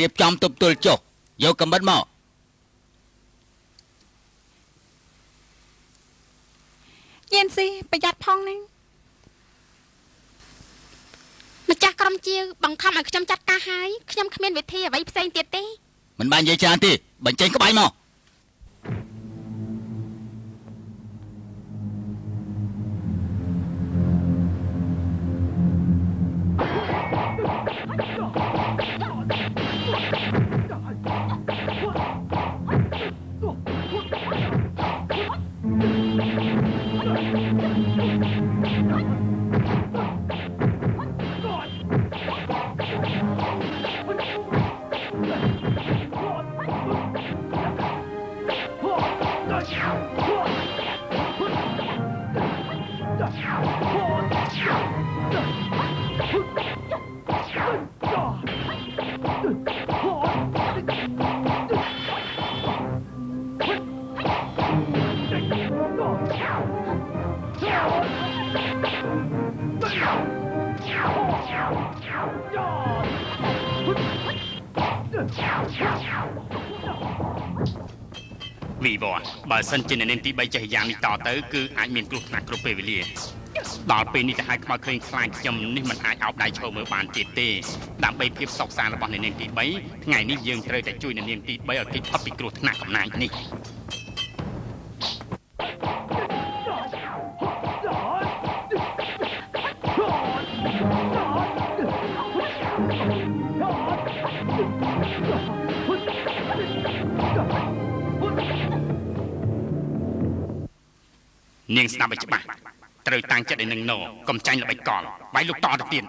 នាងរៀបចំទប់ទល់ចុះយកកំបិតមកយៀនស៊ីប្រយ័ត្នផងណាម្ចាស់ក្រុមជាវបង្ខំឲ្យខ្ញុំចាត់ការហើយខ្ញុំគ្មានវិធីអ្វីផ្សេងទៀតទេមិនបាននិយាយច្រើនទេបញ្ចេញក្បាច់មកវីវបើសិនជាអ្នកនាងទី3ចេះយ៉ាងនេះតទៅគឺអាចមានគ្រោះថ្នាក់គ្រប់ពេលវេលាដល់ពេលនេះទៅឲ្យខ្មោចឃើញខ្លាចខ្ញុំនេះមិនអាចអោបដៃឈរមើលបានទៀតទេដើម្បីភាពសុខសាន្តរបស់អ្នកនាងទី3ថ្ងៃនេះយើងត្រូវតែជួយអ្នកនាងទី3ឲ្យគេចផុតពីគ្រោះថ្នាក់កំណាចនេះនាងស្ដាប់ឲ្យច្បាស់ត្រូវតាំងចិត្តឲ្យនឹងណកុំចាញ់ល្បិចកលវាយលោកតទៅទៀត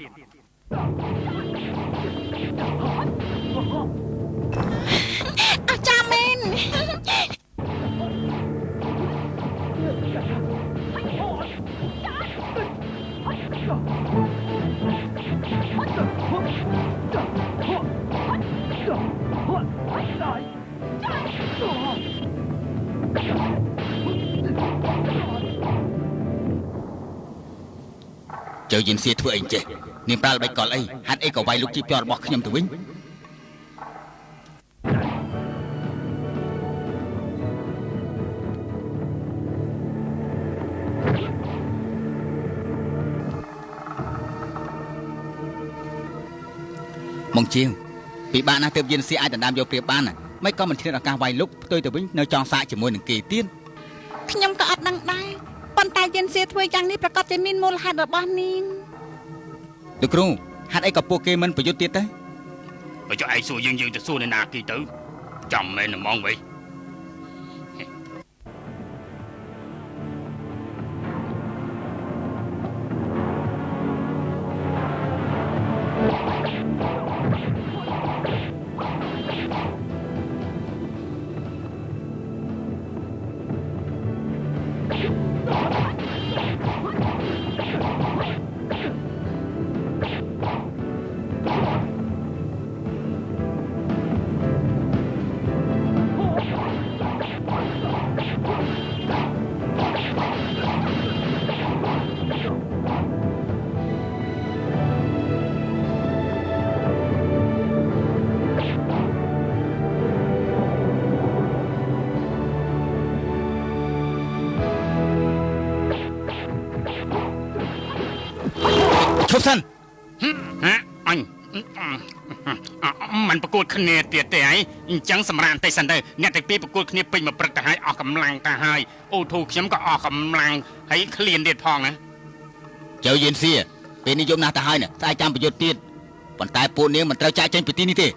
អាចារ្យមែនចៅយិនសៀធ្វើអីចេះនាងប្រើល្បិចកលអីហេតុអីក៏វាយលោកជីពរបស់ខ្ញុំទៅវិញមកជាងពិបាកណាស់ទើបយិនសៀអាចដណ្ដើមយកព្រៀបបានមិនក៏មិនឆ្លៀតឱកាសវាយលុកផ្ទុយទៅវិញនៅចង់សាកជាមួយនឹងគេទៀតខ្ញុំក៏អត់ដឹងដែរប៉ុន្តែយិនសៀធ្វើយ៉ាងនេះប្រកាសជាមានមូលហេតុរបស់នាងលោកគ្រូហេតុអីក៏ពួកគេមិនប្រយុទ្ធទៀតទេបើចុះឯងសួរយើងយើងទៅសួរនៅណាគេទៅចាំមែនហ្មងវិញឈប់សិនហ៎អញมันប្រកួតគ្នាទៀតទេអីអញ្ចឹងសម្រាប់បន្តិចសិនទៅអ្នកទាំងពីរប្រកួតគ្នាពេញមួយព្រឹកទៅហើយអស់កម្លាំងទៅហើយអូធូខ្ញុំក៏អស់កម្លាំងហើយឃ្លានទៀតផងណាចៅយិនសៀពេលនេះយំណាស់ទៅហើយណាស្អែកចាំប្រយុទ្ធទៀតប៉ុន្តែពួកនាងមិនត្រូវចាកចេញពីទីនេះទេ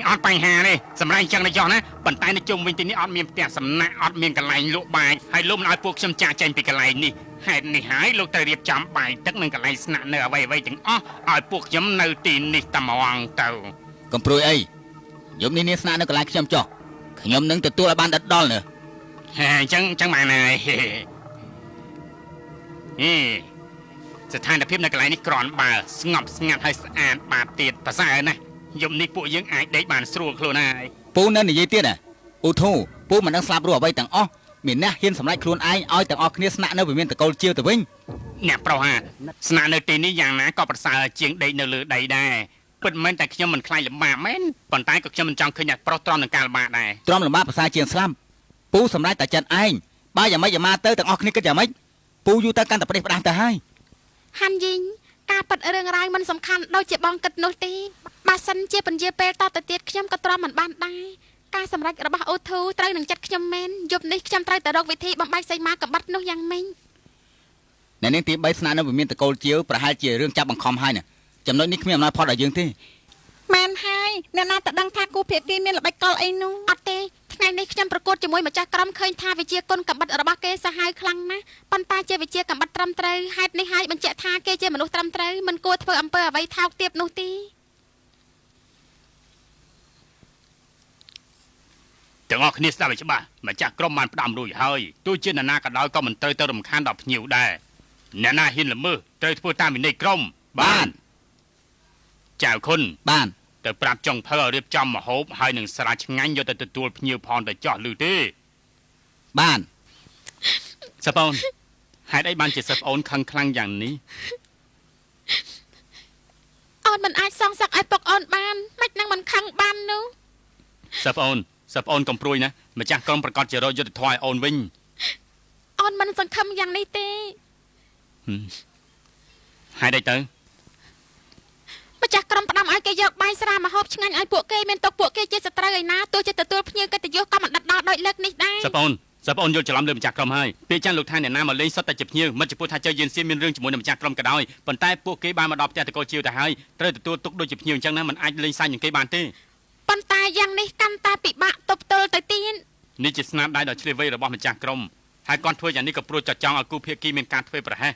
អត់បញ្ហាទេសម្រាប់អញ្ចឹងទៅចោះណាប៉ុន្តែនៅជុំវិញទីនេះអត់មានផ្ទះសំណាក់អត់មានកន្លែងលក់បាយហើយលោកមិនឲ្យពួកខ្ញុំចាកចេញពីកន្លែងនេះហេតុនេះហើយលោកត្រូវរៀបចំបាយទឹកនិងកន្លែងស្នាក់នៅអ្វីៗទាំងអស់ឲ្យពួកខ្ញុំនៅទីនេះតែម្ដងទៅកុំព្រួយអីយប់នេះនាងស្នាក់នៅកន្លែងខ្ញុំចុះខ្ញុំនឹងទទួលឲ្យបានដិតដល់ណាអញ្ចឹងបានហើយហេស្ថានភាពនៅកន្លែងនេះក្រនបើស្ងប់ស្ងាត់ហើយស្អាតបាតទៀតប្រសើរណាស់យប់នេះពួកយើងអាចដេកបានស្រួលខ្លួនហើយពូនៅនិយាយទៀតណាអូធូពូមិនដឹងស្លាប់រស់អ្វីទាំងអស់មានអ្នកហ៊ានសម្រេចខ្លួនឯងឲ្យទាំងអស់គ្នាស្នាក់នៅវិមានតកូលជាវទៅវិញអ្នកប្រុសហាស្នាក់នៅទីនេះយ៉ាងណាក៏ប្រសើរជាងដេកនៅលើដីដែរ ពិតមែនតែខ្ញុំមិនខ្លាចលំបាកមែនប៉ុន្តែក៏ខ្ញុំមិនចង់ឃើញអ្នកប្រុសទ្រាំនឹងការលំបាកដែរទ្រាំលំបាកប្រសើរជាងស្លាប់ពូសម្រេចតែចិត្តឯងបើយ៉ាងម៉េចយ៉ាងម៉ាទៅទាំងអស់គ្នាគិតយ៉ាងម៉េចពូយូរទៅកាន់តែប្រេះផ្ដាស់ទៅហើយហាន់យីងការប៉ັດរឿងរ៉ាវមិនសំខាន់ដូចជាបងគិតនោះទេបើសិនជាពន្យាពេលតទៅទៀតខ្ញុំក៏ទ្រាំមិនបានដែរការសម្រេចរបស់អូធូត្រូវនឹងចិត្តខ្ញុំមែនយប់នេះខ្ញុំត្រូវតែរកវិធីបំបែកសីមាកំបិតនោះយ៉ាងម៉េចអ្នកនាងទី3ស្នាក់នៅវិមានតកូលជាវប្រហែលជារឿងចាប់បង្ខំហើយណាចំណុចនេះគ្មានអំណាចផលដល់យើងទេមែនហើយអ្នកណាទៅដឹងថាគូភាគីមានល្បិចកលអីនោះអត់ទេថ្ងៃនេះខ្ញុំប្រកួតជាមួយម្ចាស់ក្រុមឃើញថាវិជាគុណកំបិតរបស់គេសាហាវខ្លាំងណាស់ប៉ុន្តែជាវិជាកំបិតត្រឹមត្រូវហេតុនេះហើយបញ្ជាក់ថាគេជាមនុស្សត្រឹមត្រូវមិនគួរធ្វើអំពើអ្វីថោកទាបនោះទេទាំងអស់គ្នាស្ដាប់ឲ្យច្បាស់ម្ចាស់ក្រុមបានផ្ដាំរួចហើយទោះជានរណាក៏ដោយក៏មិនត្រូវទៅរំខានដល់ភ្ញៀវដែរអ្នកណាហ៊ានល្មើសត្រូវធ្វើតាមវិន័យក្រុមបានចៅខុនបានទៅប្រាប់ចុងភៅឲ្យរៀបចំម្ហូបហើយនឹងស្រាឆ្ងាញ់យកទៅទទួលភ្ញៀវផងទៅចោះឮទេបានសិស្សប្អូនហេតុអីបានជាសិស្សប្អូនខឹងខ្លាំងយ៉ាងនេះអូនមិនអាចសងសឹកឲ្យពុកអូនបានមិននឹងមិនខឹងបាននោះសិស្សប្អូនសិស្សប្អូនកុំព្រួយណាម្ចាស់ក្រុមប្រកាសជារកយុត្តិធម៌ឲ្យអូនវិញអូនមិនសង្ឃឹមយ៉ាងនេះទេហេតុអីទៅម្ចាស់ក្រុមផ្ដាំឲ្យគេយកបាយស្រាមកហូបឆ្ងាញ់ឲ្យពួកគេមានទុកពួកគេជាសត្រូវឯណាទោះជាទទួលភ្ញៀវកិត្តិយសក៏មិនដិតដល់ដោយលើកនេះដែរសិស្សប្អូនសិស្សប្អូនយល់ច្រឡំលើម្ចាស់ក្រុមហើយពេលចាស់លោកថាអ្នកណាមកលេងសុទ្ធតែជាភ្ញៀវមិនចំពោះថាចៅយានសៀនមានរឿងជាមួយនឹងម្ចាស់ក្រុមក៏ដោយប៉ុន្តែពួកគេបានមកដល់ផ្ទះតកូលជាវទៅហើយត្រូវទទួលទុកដូចជាភ្ញៀវអញ្ចឹងណាមិនអាចលេងសាច់នឹងគេបានទេប៉ុន្តែយ៉ាងនេះកាន់តែពិបាកទប់ទល់ទៅទៀតនេះជាស្នាដៃដ៏ឆ្លាតវៃរបស់ម្ចាស់ក្រុមហើយគាត់ធ្វើយ៉ាងនេះក៏ព្រោះចចង់ឲ្យគូភាគីមានការធ្វើប្រហែស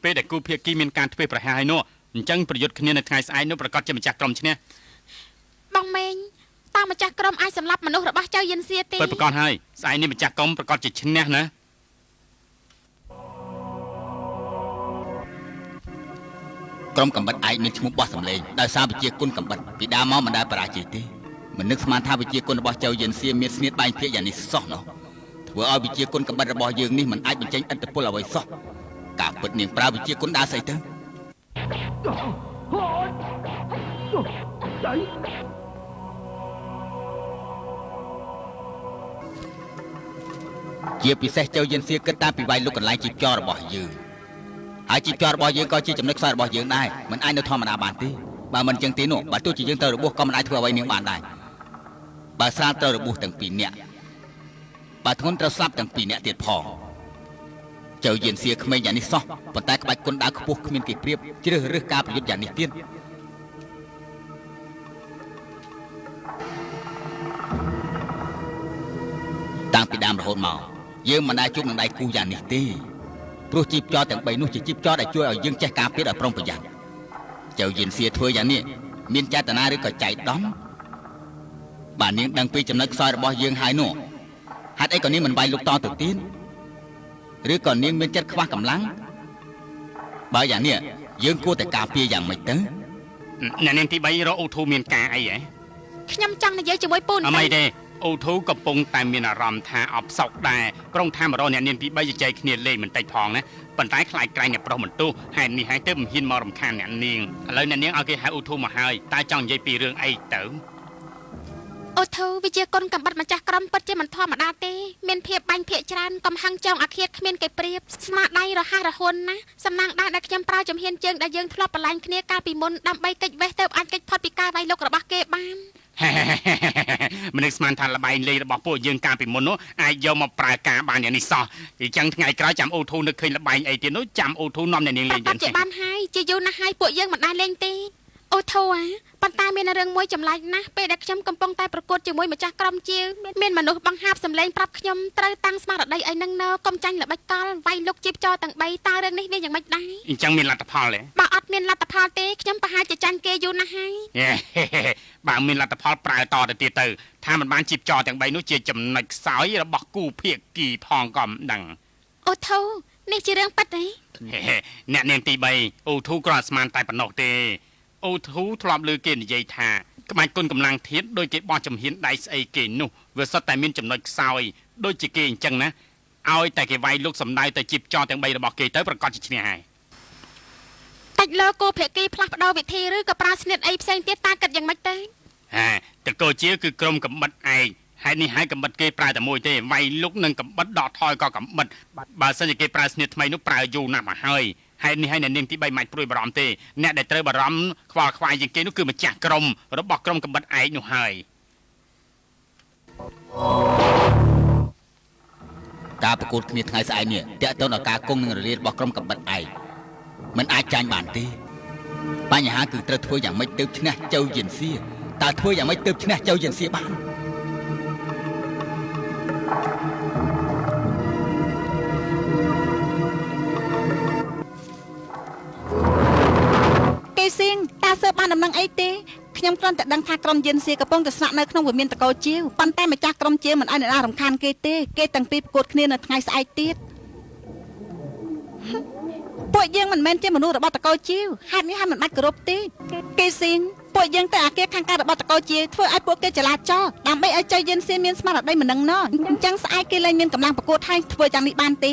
ពេលដែលគូភាគីមានការធ្វើប្រហែសហើយនោះអញ្ចឹងប្រយុទ្ធគ្នានៅថ្ងៃស្អែកនោះប្រកាសជាម្ចាស់ក្រុមឈ្នះបងមេងតើម្ចាស់ក្រុមអាចសម្លាប់មនុស្សរបស់ចៅយិនសៀទេពិតប្រកបហើយស្អែកនេះម្ចាស់ក្រុមប្រកាសជាឈ្នះណាក្រុមកំបិតឯកមានឈ្មោះបោះសម្លេងដោយសារវិជាគុណកំបិតពីដើមមកមិនដែលបរាជ័យទេមិននឹកស្មានថាវិជាគុណរបស់ចៅយិនសៀមានស្នៀតបែងភាគយ៉ាងនេះសោះនោះធ្វើឲ្យវិជាគុណកំបិតរបស់យើងនេះមិនអាចបញ្ចេញឥទ្ធិពលអ្វីសោះការពិតនាងប្រើវិជាគុណដើរស្អីទៅជាពិសេសចៅយិនសៀគិតតាមពីវាយលុកកន្លែងជីពចររបស់យើងហើយជីពចររបស់យើងក៏ជាចំណុចខ្សោយរបស់យើងដែរមិនអាចនៅធម្មតាបានទេបើមិនចឹងទេនោះបើទោះជាយើងត្រូវរបួសក៏មិនអាចធ្វើអ្វីនាងបានដែរបើស្រាលត្រូវរបួសទាំងពីរនាក់បើធ្ងន់ត្រូវស្លាប់ទាំងពីរនាក់ទៀតផងចៅយានសៀក្មេងយ៉ាងនេះសោះប៉ុន្តែក្បាច់គុណដាវខ្ពស់គ្មានគេប្រៀបជ្រើសរើសការប្រយុទ្ធយ៉ាងនេះទៀតតាំងពីដើមរហូតមកយើងមិនដែលជួបនឹងដៃគូយ៉ាងនេះទេព្រោះជីពចរទាំង3នោះជាជីពចរដែលជួយឲ្យយើងចេះការពារដោយប្រុងប្រយ័ត្នចៅយានសៀធ្វើយ៉ាងនេះមានចេតនាឬក៏ចៃដន្យបាទនាងដឹងពីចំណុចខ្សោយរបស់យើងហើយនោះហេតុអីក៏នាងមិនវាយលុកតទៅទៀតឬក៏នាងមានចិត្តខ្វះកម្លាំងបើយ៉ាងនេះយើងគួរតែការពារយ៉ាងម៉េចទៅអ្នកនាងទី3រកអូធូមានការអីហ៎ខ្ញុំចង់និយាយជាមួយពូនអីទេអូធូកំពុងតែមានអារម្មណ៍ថាអបសោកដែរក្រុងថាមករកអ្នកនាងទី3ជជែកគ្នាលេងមិនតិចផងណាប៉ុន្តែខ្លាចក្រែងអ្នកប្រុសមិនទោសហេតុនេះហើយទើបមិនហ៊ានមករំខានអ្នកនាងឥឡូវអ្នកនាងឲ្យគេហៅអូធូមកហើយតើចង់និយាយពីរឿងអីទៅអូធូវិជាគុណកំបិតម្ចាស់ក្រុមពិតជាមិនធម្មតាទេមានភាពបាញ់ភាកច្រើនកំហឹងចងអាឃាតគ្មានគេប្រៀបស្មារតីរហ័សរហួនណាស់សំណាងដែរដែលខ្ញុំប្រើជំហានជើងដែលយើងធ្លាប់ប្រឡាញ់គ្នាកាលពីមុនដើម្បីគេចវេះទៅអាចគេចផុតពីការវាយលុករបស់គេបាន មនុស្សស្មានថាល្បែងលេងរបស់ពួកយើងកាលពីមុននោះអាចយកមកប្រើការបានយ៉ាងនេះសោះអញ្ចឹងថ្ងៃក្រោយចាំអូធូនឹកឃើញល្បែងអីទៀតនោះចាំអូធូនាំអ្នកនាងលេងទៀតជាបានហើយជាយូរណាស់ហើយពួកយើងមិនដែលលេងទេអូធូអាប៉ុន្តែមានរឿងមួយចម្លែកណាស់ពេលដែលខ្ញុំកំពុងតែប្រកួតជាមួយម្ចាស់ក្រុមជាវមានមនុស្សបង្ហាប់សម្លេងប្រាប់ខ្ញុំត្រូវតាំងស្មារតីឲ្យនឹងនៅកុំចាញ់ល្បិចកលវាយលុកជីបចោទាំង3តើរឿងនេះវាយ៉ាងម៉េចដែរអញ្ចឹងមានលទ្ធផលទេបើអត់មានលទ្ធផលទេខ្ញុំប្រហែលជាចាញ់គេយូរណាស់ហើយបើមានលទ្ធផលប្រើតទៅទៀតទៅថាមិនបានជីបចោទាំង3នោះជាចំណុចខ្សោយរបស់គូភាគីផងក៏មិនដឹងអូធូនេះជារឿងពិតទេអ្នកនាងទី3អូធូគ្រាន់ស្មានតែប៉ុណ្ណោះទេអូធូធ្លាប់លើគេនិយាយថាក្បាច់គុណកម្លាំងធាតុដោយគេបោះចំហៀនដៃស្អីគេនោះវាសុទ្ធតែមានចំណុចខ្សោយដូចជាគេអញ្ចឹងណាឲ្យតែគេវាយលុកសំដៅទៅជីបចោទាំង3របស់គេទៅប្រកាសជាឈ្នះហើយ តិចលើគូភាគីផ្លាស់ប្ដូរវិធីឬក៏ប្រើស្នៀតអីផ្សេងទៀតតើគិតយ៉ាងម៉េចទេហាតកោជាគឺក្រុមកំបិតឯងហេតុនេះហើយកំបិតគេប្រើតែមួយទេវាយលុកនិងកំបិតដកថយក៏កំបិតបើសិនជាគេប្រើស្នៀតថ្មីនោះប្រើយូរណាស់មកហើយហេតុនេះហើយអ្នកនាងទី3មិនព្រួយបារម្ភទេអ្នកដែលត្រូវបារម្ភខ្វល់ខ្វាយជាងគេនោះគឺម្ចាស់ក្រុមរបស់ក្រុមកំបិតឯងនោះហើយការប្រកួតគ្នាថ្ងៃស្អែកនេះទាក់ទងដល់ការគង់នឹងរលាយរបស់ក្រុមកំបិតឯងមិនអាចចាញ់បានទេបញ្ហាគឺត្រូវធ្វើយ៉ាងម៉េចទើបឈ្នះចៅយិនសៀតើធ្វើយ៉ាងម៉េចទើបឈ្នះចៅយិនសៀបានគេសៀងតើសើបានដំណឹងអីទេខ្ញុំគ្រាន់តែដឹងថាក្រុមយិនសៀកំពុងតែស្នាក់នៅក្នុងវិមានតកោជាវប៉ុន្តែម្ចាស់ក្រុមជាវមិនឲ្យអ្នកណារំខានគេទេគេទាំងពីរប្រកួតគ្នានៅថ្ងៃស្អែកទៀតពួកយើងមិនមែនជាមនុស្សរបស់តកោជាវហេតុនេះហើយមិនបាច់គោរពទេគេសៀងពួកយើងទៅអាគារខាងកើតរបស់តកោជាវធ្វើឲ្យពួកគេចលាចលដើម្បីឲ្យចៅយិនសៀមានស្មារតីមិននឹងណអញ្ចឹងស្អែកគេលែងមានកម្លាំងប្រកួតហើយធ្វើយ៉ាងនេះបានទេ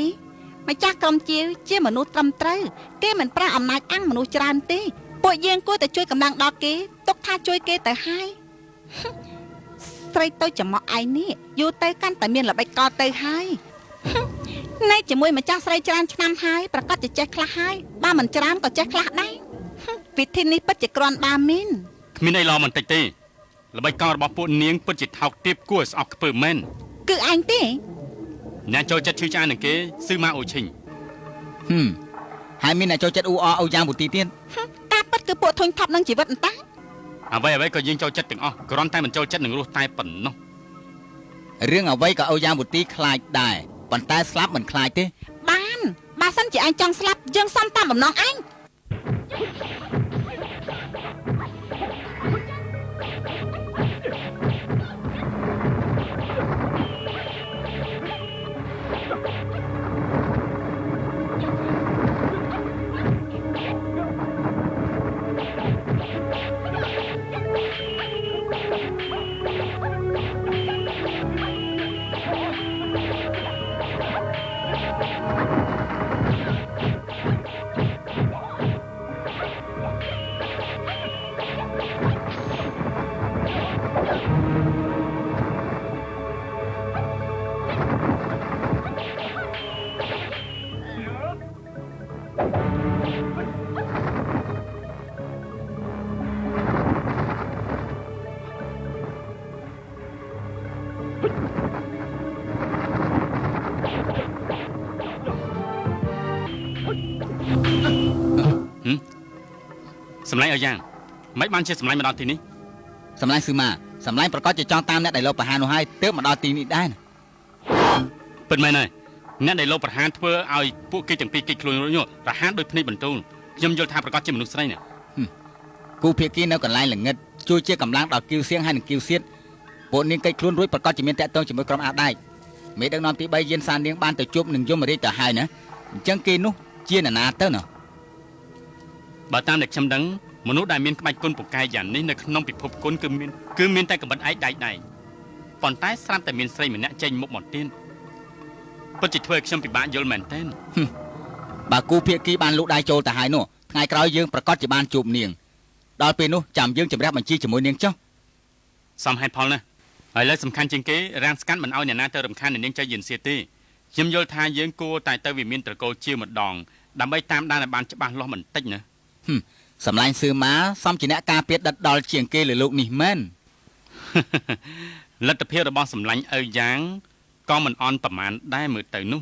ម្ចាស់ក្រុមជាវជាមនុស្សត្រឹមត្រូវគេមិនប្រើអំណាចអាំងមនុស្សច្រើនទេពួកយើងគួរតែជួយកម្លាំងដល់គេទុកថាជួយគេទៅហើយស្រីតូចចំមកឯងនេះយូរទៅកាន់តែមានល្បិចកលទៅហើយនៅជាមួយម្ចាស់ស្រីច្រើនឆ្នាំហើយប្រកាសជាចេះខ្លះហើយបើមិនច្រើនក៏ចេះខ្លះដែរវិធីនេះពិតជាគ្រាន់បើមានគ្មានអីល្អបន្តិចទេល្បិចកលរបស់ពួកនាងពិតជាថោកទាបគួរឲ្យស្អប់ខ្ពើមមែនគឺឯងទេអ្នកចូលចិត្តឈឺឆ្អាលនឹងគេស៊ឺម៉ាអូឈិញហើយមានអ្នកចូលចិត្តអ៊ូអអូយ៉ាងពូទីទៀតការពិតគឺពួកធុញថប់នឹងជីវិតអន្តាអ្វីអ្វីក៏យើងចូលចិត្តទាំងអស់គ្រាន់តែមិនចូលចិត្តនឹងរស់តែប៉ុណ្ណោះរឿងអ្វីក៏អូយ៉ាងពូទីខ្លាចដែរប៉ុន្តែស្លាប់មិនខ្លាចទេបានបើសិនជាឯងចង់ស្លាប់យើងសំតាមបំណងឯង សម្លាញ់ឲ្យយ៉ាងមិនបានជាសម្លាញ់មកដល់ទីនេះសម្លាញ់ស៊ឺម៉ាសម្លាញ់ប្រកាសជាចង់តាមអ្នកដែលលោកប្រហារនោះហើយទើបមកដល់ទីនេះដែរពិតមែនហើយអ្នកដែលលោកប្រហារធ្វើឲ្យពួកគេទាំងពីរគេចខ្លួនរួចនោះប្រហារដោយភ្នែកបន្ទូលខ្ញុំយល់ថាប្រកាសជាមនុស្សស្រីណាគូភាគីនៅកន្លែងល្ងិតជួយជាកម្លាំងដល់គីវសៀងហើយនិងគីវសៀតពួកនាងគេចខ្លួនរួចប្រកាសជាមានតាក់ទងជាមួយក្រុមអាដែកមេដឹកនាំទី3យានសានាងបានទៅជួបនឹងយមរាជទៅហើយណាអញ្ចឹងគេនោះជានរណាទៅណាបើតាមដែលខ្ញុំដឹងមនុស្សដែលមានក្បាច់គុណពូកែយ៉ាងនេះនៅក្នុងពិភពគុណគឺមានតែកំបិតឯកដៃដៃប៉ុន្តែស្រាប់តែមានស្រីម្នាក់ចេញមុខមកទៀតពិតជាធ្វើឲ្យខ្ញុំពិបាកយល់មែនទែនបើគូភាគីបានលូកដៃចូលទៅហើយនោះថ្ងៃក្រោយយើងប្រកាសជាបានជួបនាងដល់ពេលនោះចាំយើងជម្រះបញ្ជីជាមួយនាងចុះសមហេតុផលណាស់ហើយលើសំខាន់ជាងគេរាំងស្កាត់មិនឲ្យអ្នកណាទៅរំខាននាងចៃយិនសៀទេខ្ញុំយល់ថាយើងគួរតែទៅវិមានត្រកូលជាម្ដងដើម្បីតាមដានឲ្យបានច្បាស់លាស់បន្តិចណាសម្លាញ់សឿម៉ាសំជាអ្នកការពារដិតដល់ជាងគេលើលោកនេះមែនលទ្ធភាពរបស់សម្លាញ់ឪយ៉ាងក៏មិនអន់ប្រមាណដែរមើលទៅនោះ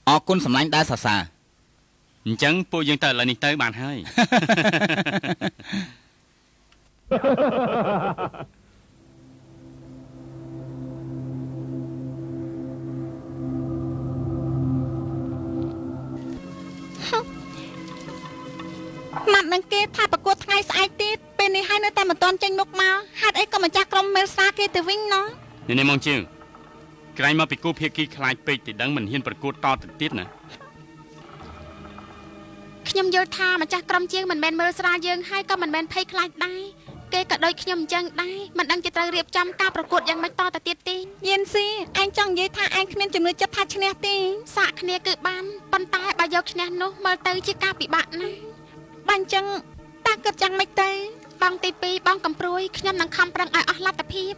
អរគុណសម្លាញ់ដែរសរសើរអញ្ចឹងពួកយើងទៅឥឡូវនេះទៅបានហើយ ម៉ាត់នឹងគេថាប្រកួតថ្ងៃស្អែកទៀតពេលនេះហើយនៅតែមិនទាន់ចេញមុខមកហេតុអីក៏ម្ចាស់ក្រុមមេលសាគេទៅវិញណោះនេះមកជើងក្រែងមកពីគូភាគីខ្លាចពេកទីដឹងមិនហ៊ានប្រកួតតទៅទៀតណាខ្ញុំយល់ថាម្ចាស់ក្រុមជាងមិនមែនមើលស្រាលយើងហើយក៏មិនមែនភ័យខ្លាចដែរគេក៏ដូចខ្ញុំអញ្ចឹងដែរមិនដឹងជាត្រូវរៀបចំការប្រកួតយ៉ាងម៉េចតទៅទៀតទេយៀនស៊ីឯងចង់និយាយថាឯងគ្មានជំនឿចិត្តថាឈ្នះទេសាកគ្នាគឺបានប៉ុន្តែបើយកឈ្នះនោះមើលទៅជាការពិបាកណាស់ បាញ់ចឹងតាគិតយ៉ាងម៉េចទេបងទី2បងកំព្រួយខ្ញុំនឹងខំប្រឹងឲ្យអស់លទ្ធភាព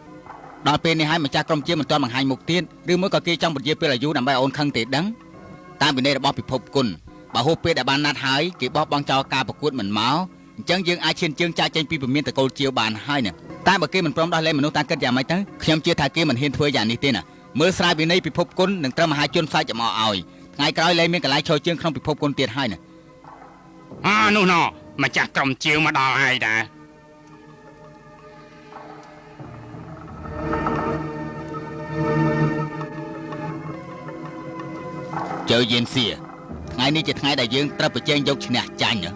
ដល់ពេលនេះហើយម្ចាស់ក្រុមជាមិនទាន់បង្ហាញមុខទៀតឬមួយក៏គេចង់ពន្យាពេលអាយុដើម្បីអូនខឹងទេដឹងតាមវិន័យរបស់ពិភពគុណបើហួសពេលដែលបានណាត់ហើយគេបោះបង់ចោលការប្រកួតមិនមកអញ្ចឹងយើងអាចឈានជើងចាកចេញពីពមៀនតកូលជាវបានហើយណាតែបើគេមិនព្រមដោះលែងមនុស្សតាមគិតយ៉ាងម៉េចទៅខ្ញុំជឿថាគេមិនហ៊ានធ្វើយ៉ាងនេះទេណាមើលស្រាយវិន័យពិភពគុណនឹងត្រឹមមហាជនសាច់ចំអកឲ្យថ្ងៃក្រោយលែងមានកន្លែងឈរជើងក្នុងពិភពគុណទៀតហើយណាអានោះណម្ចាស់ក្រុមជាវមកដល់ហើយតាចៅយៀនសៀថ្ងៃនេះជាថ្ងៃដែលយើងត្រូវប្រជែងយកឈ្នះចាញ់ណា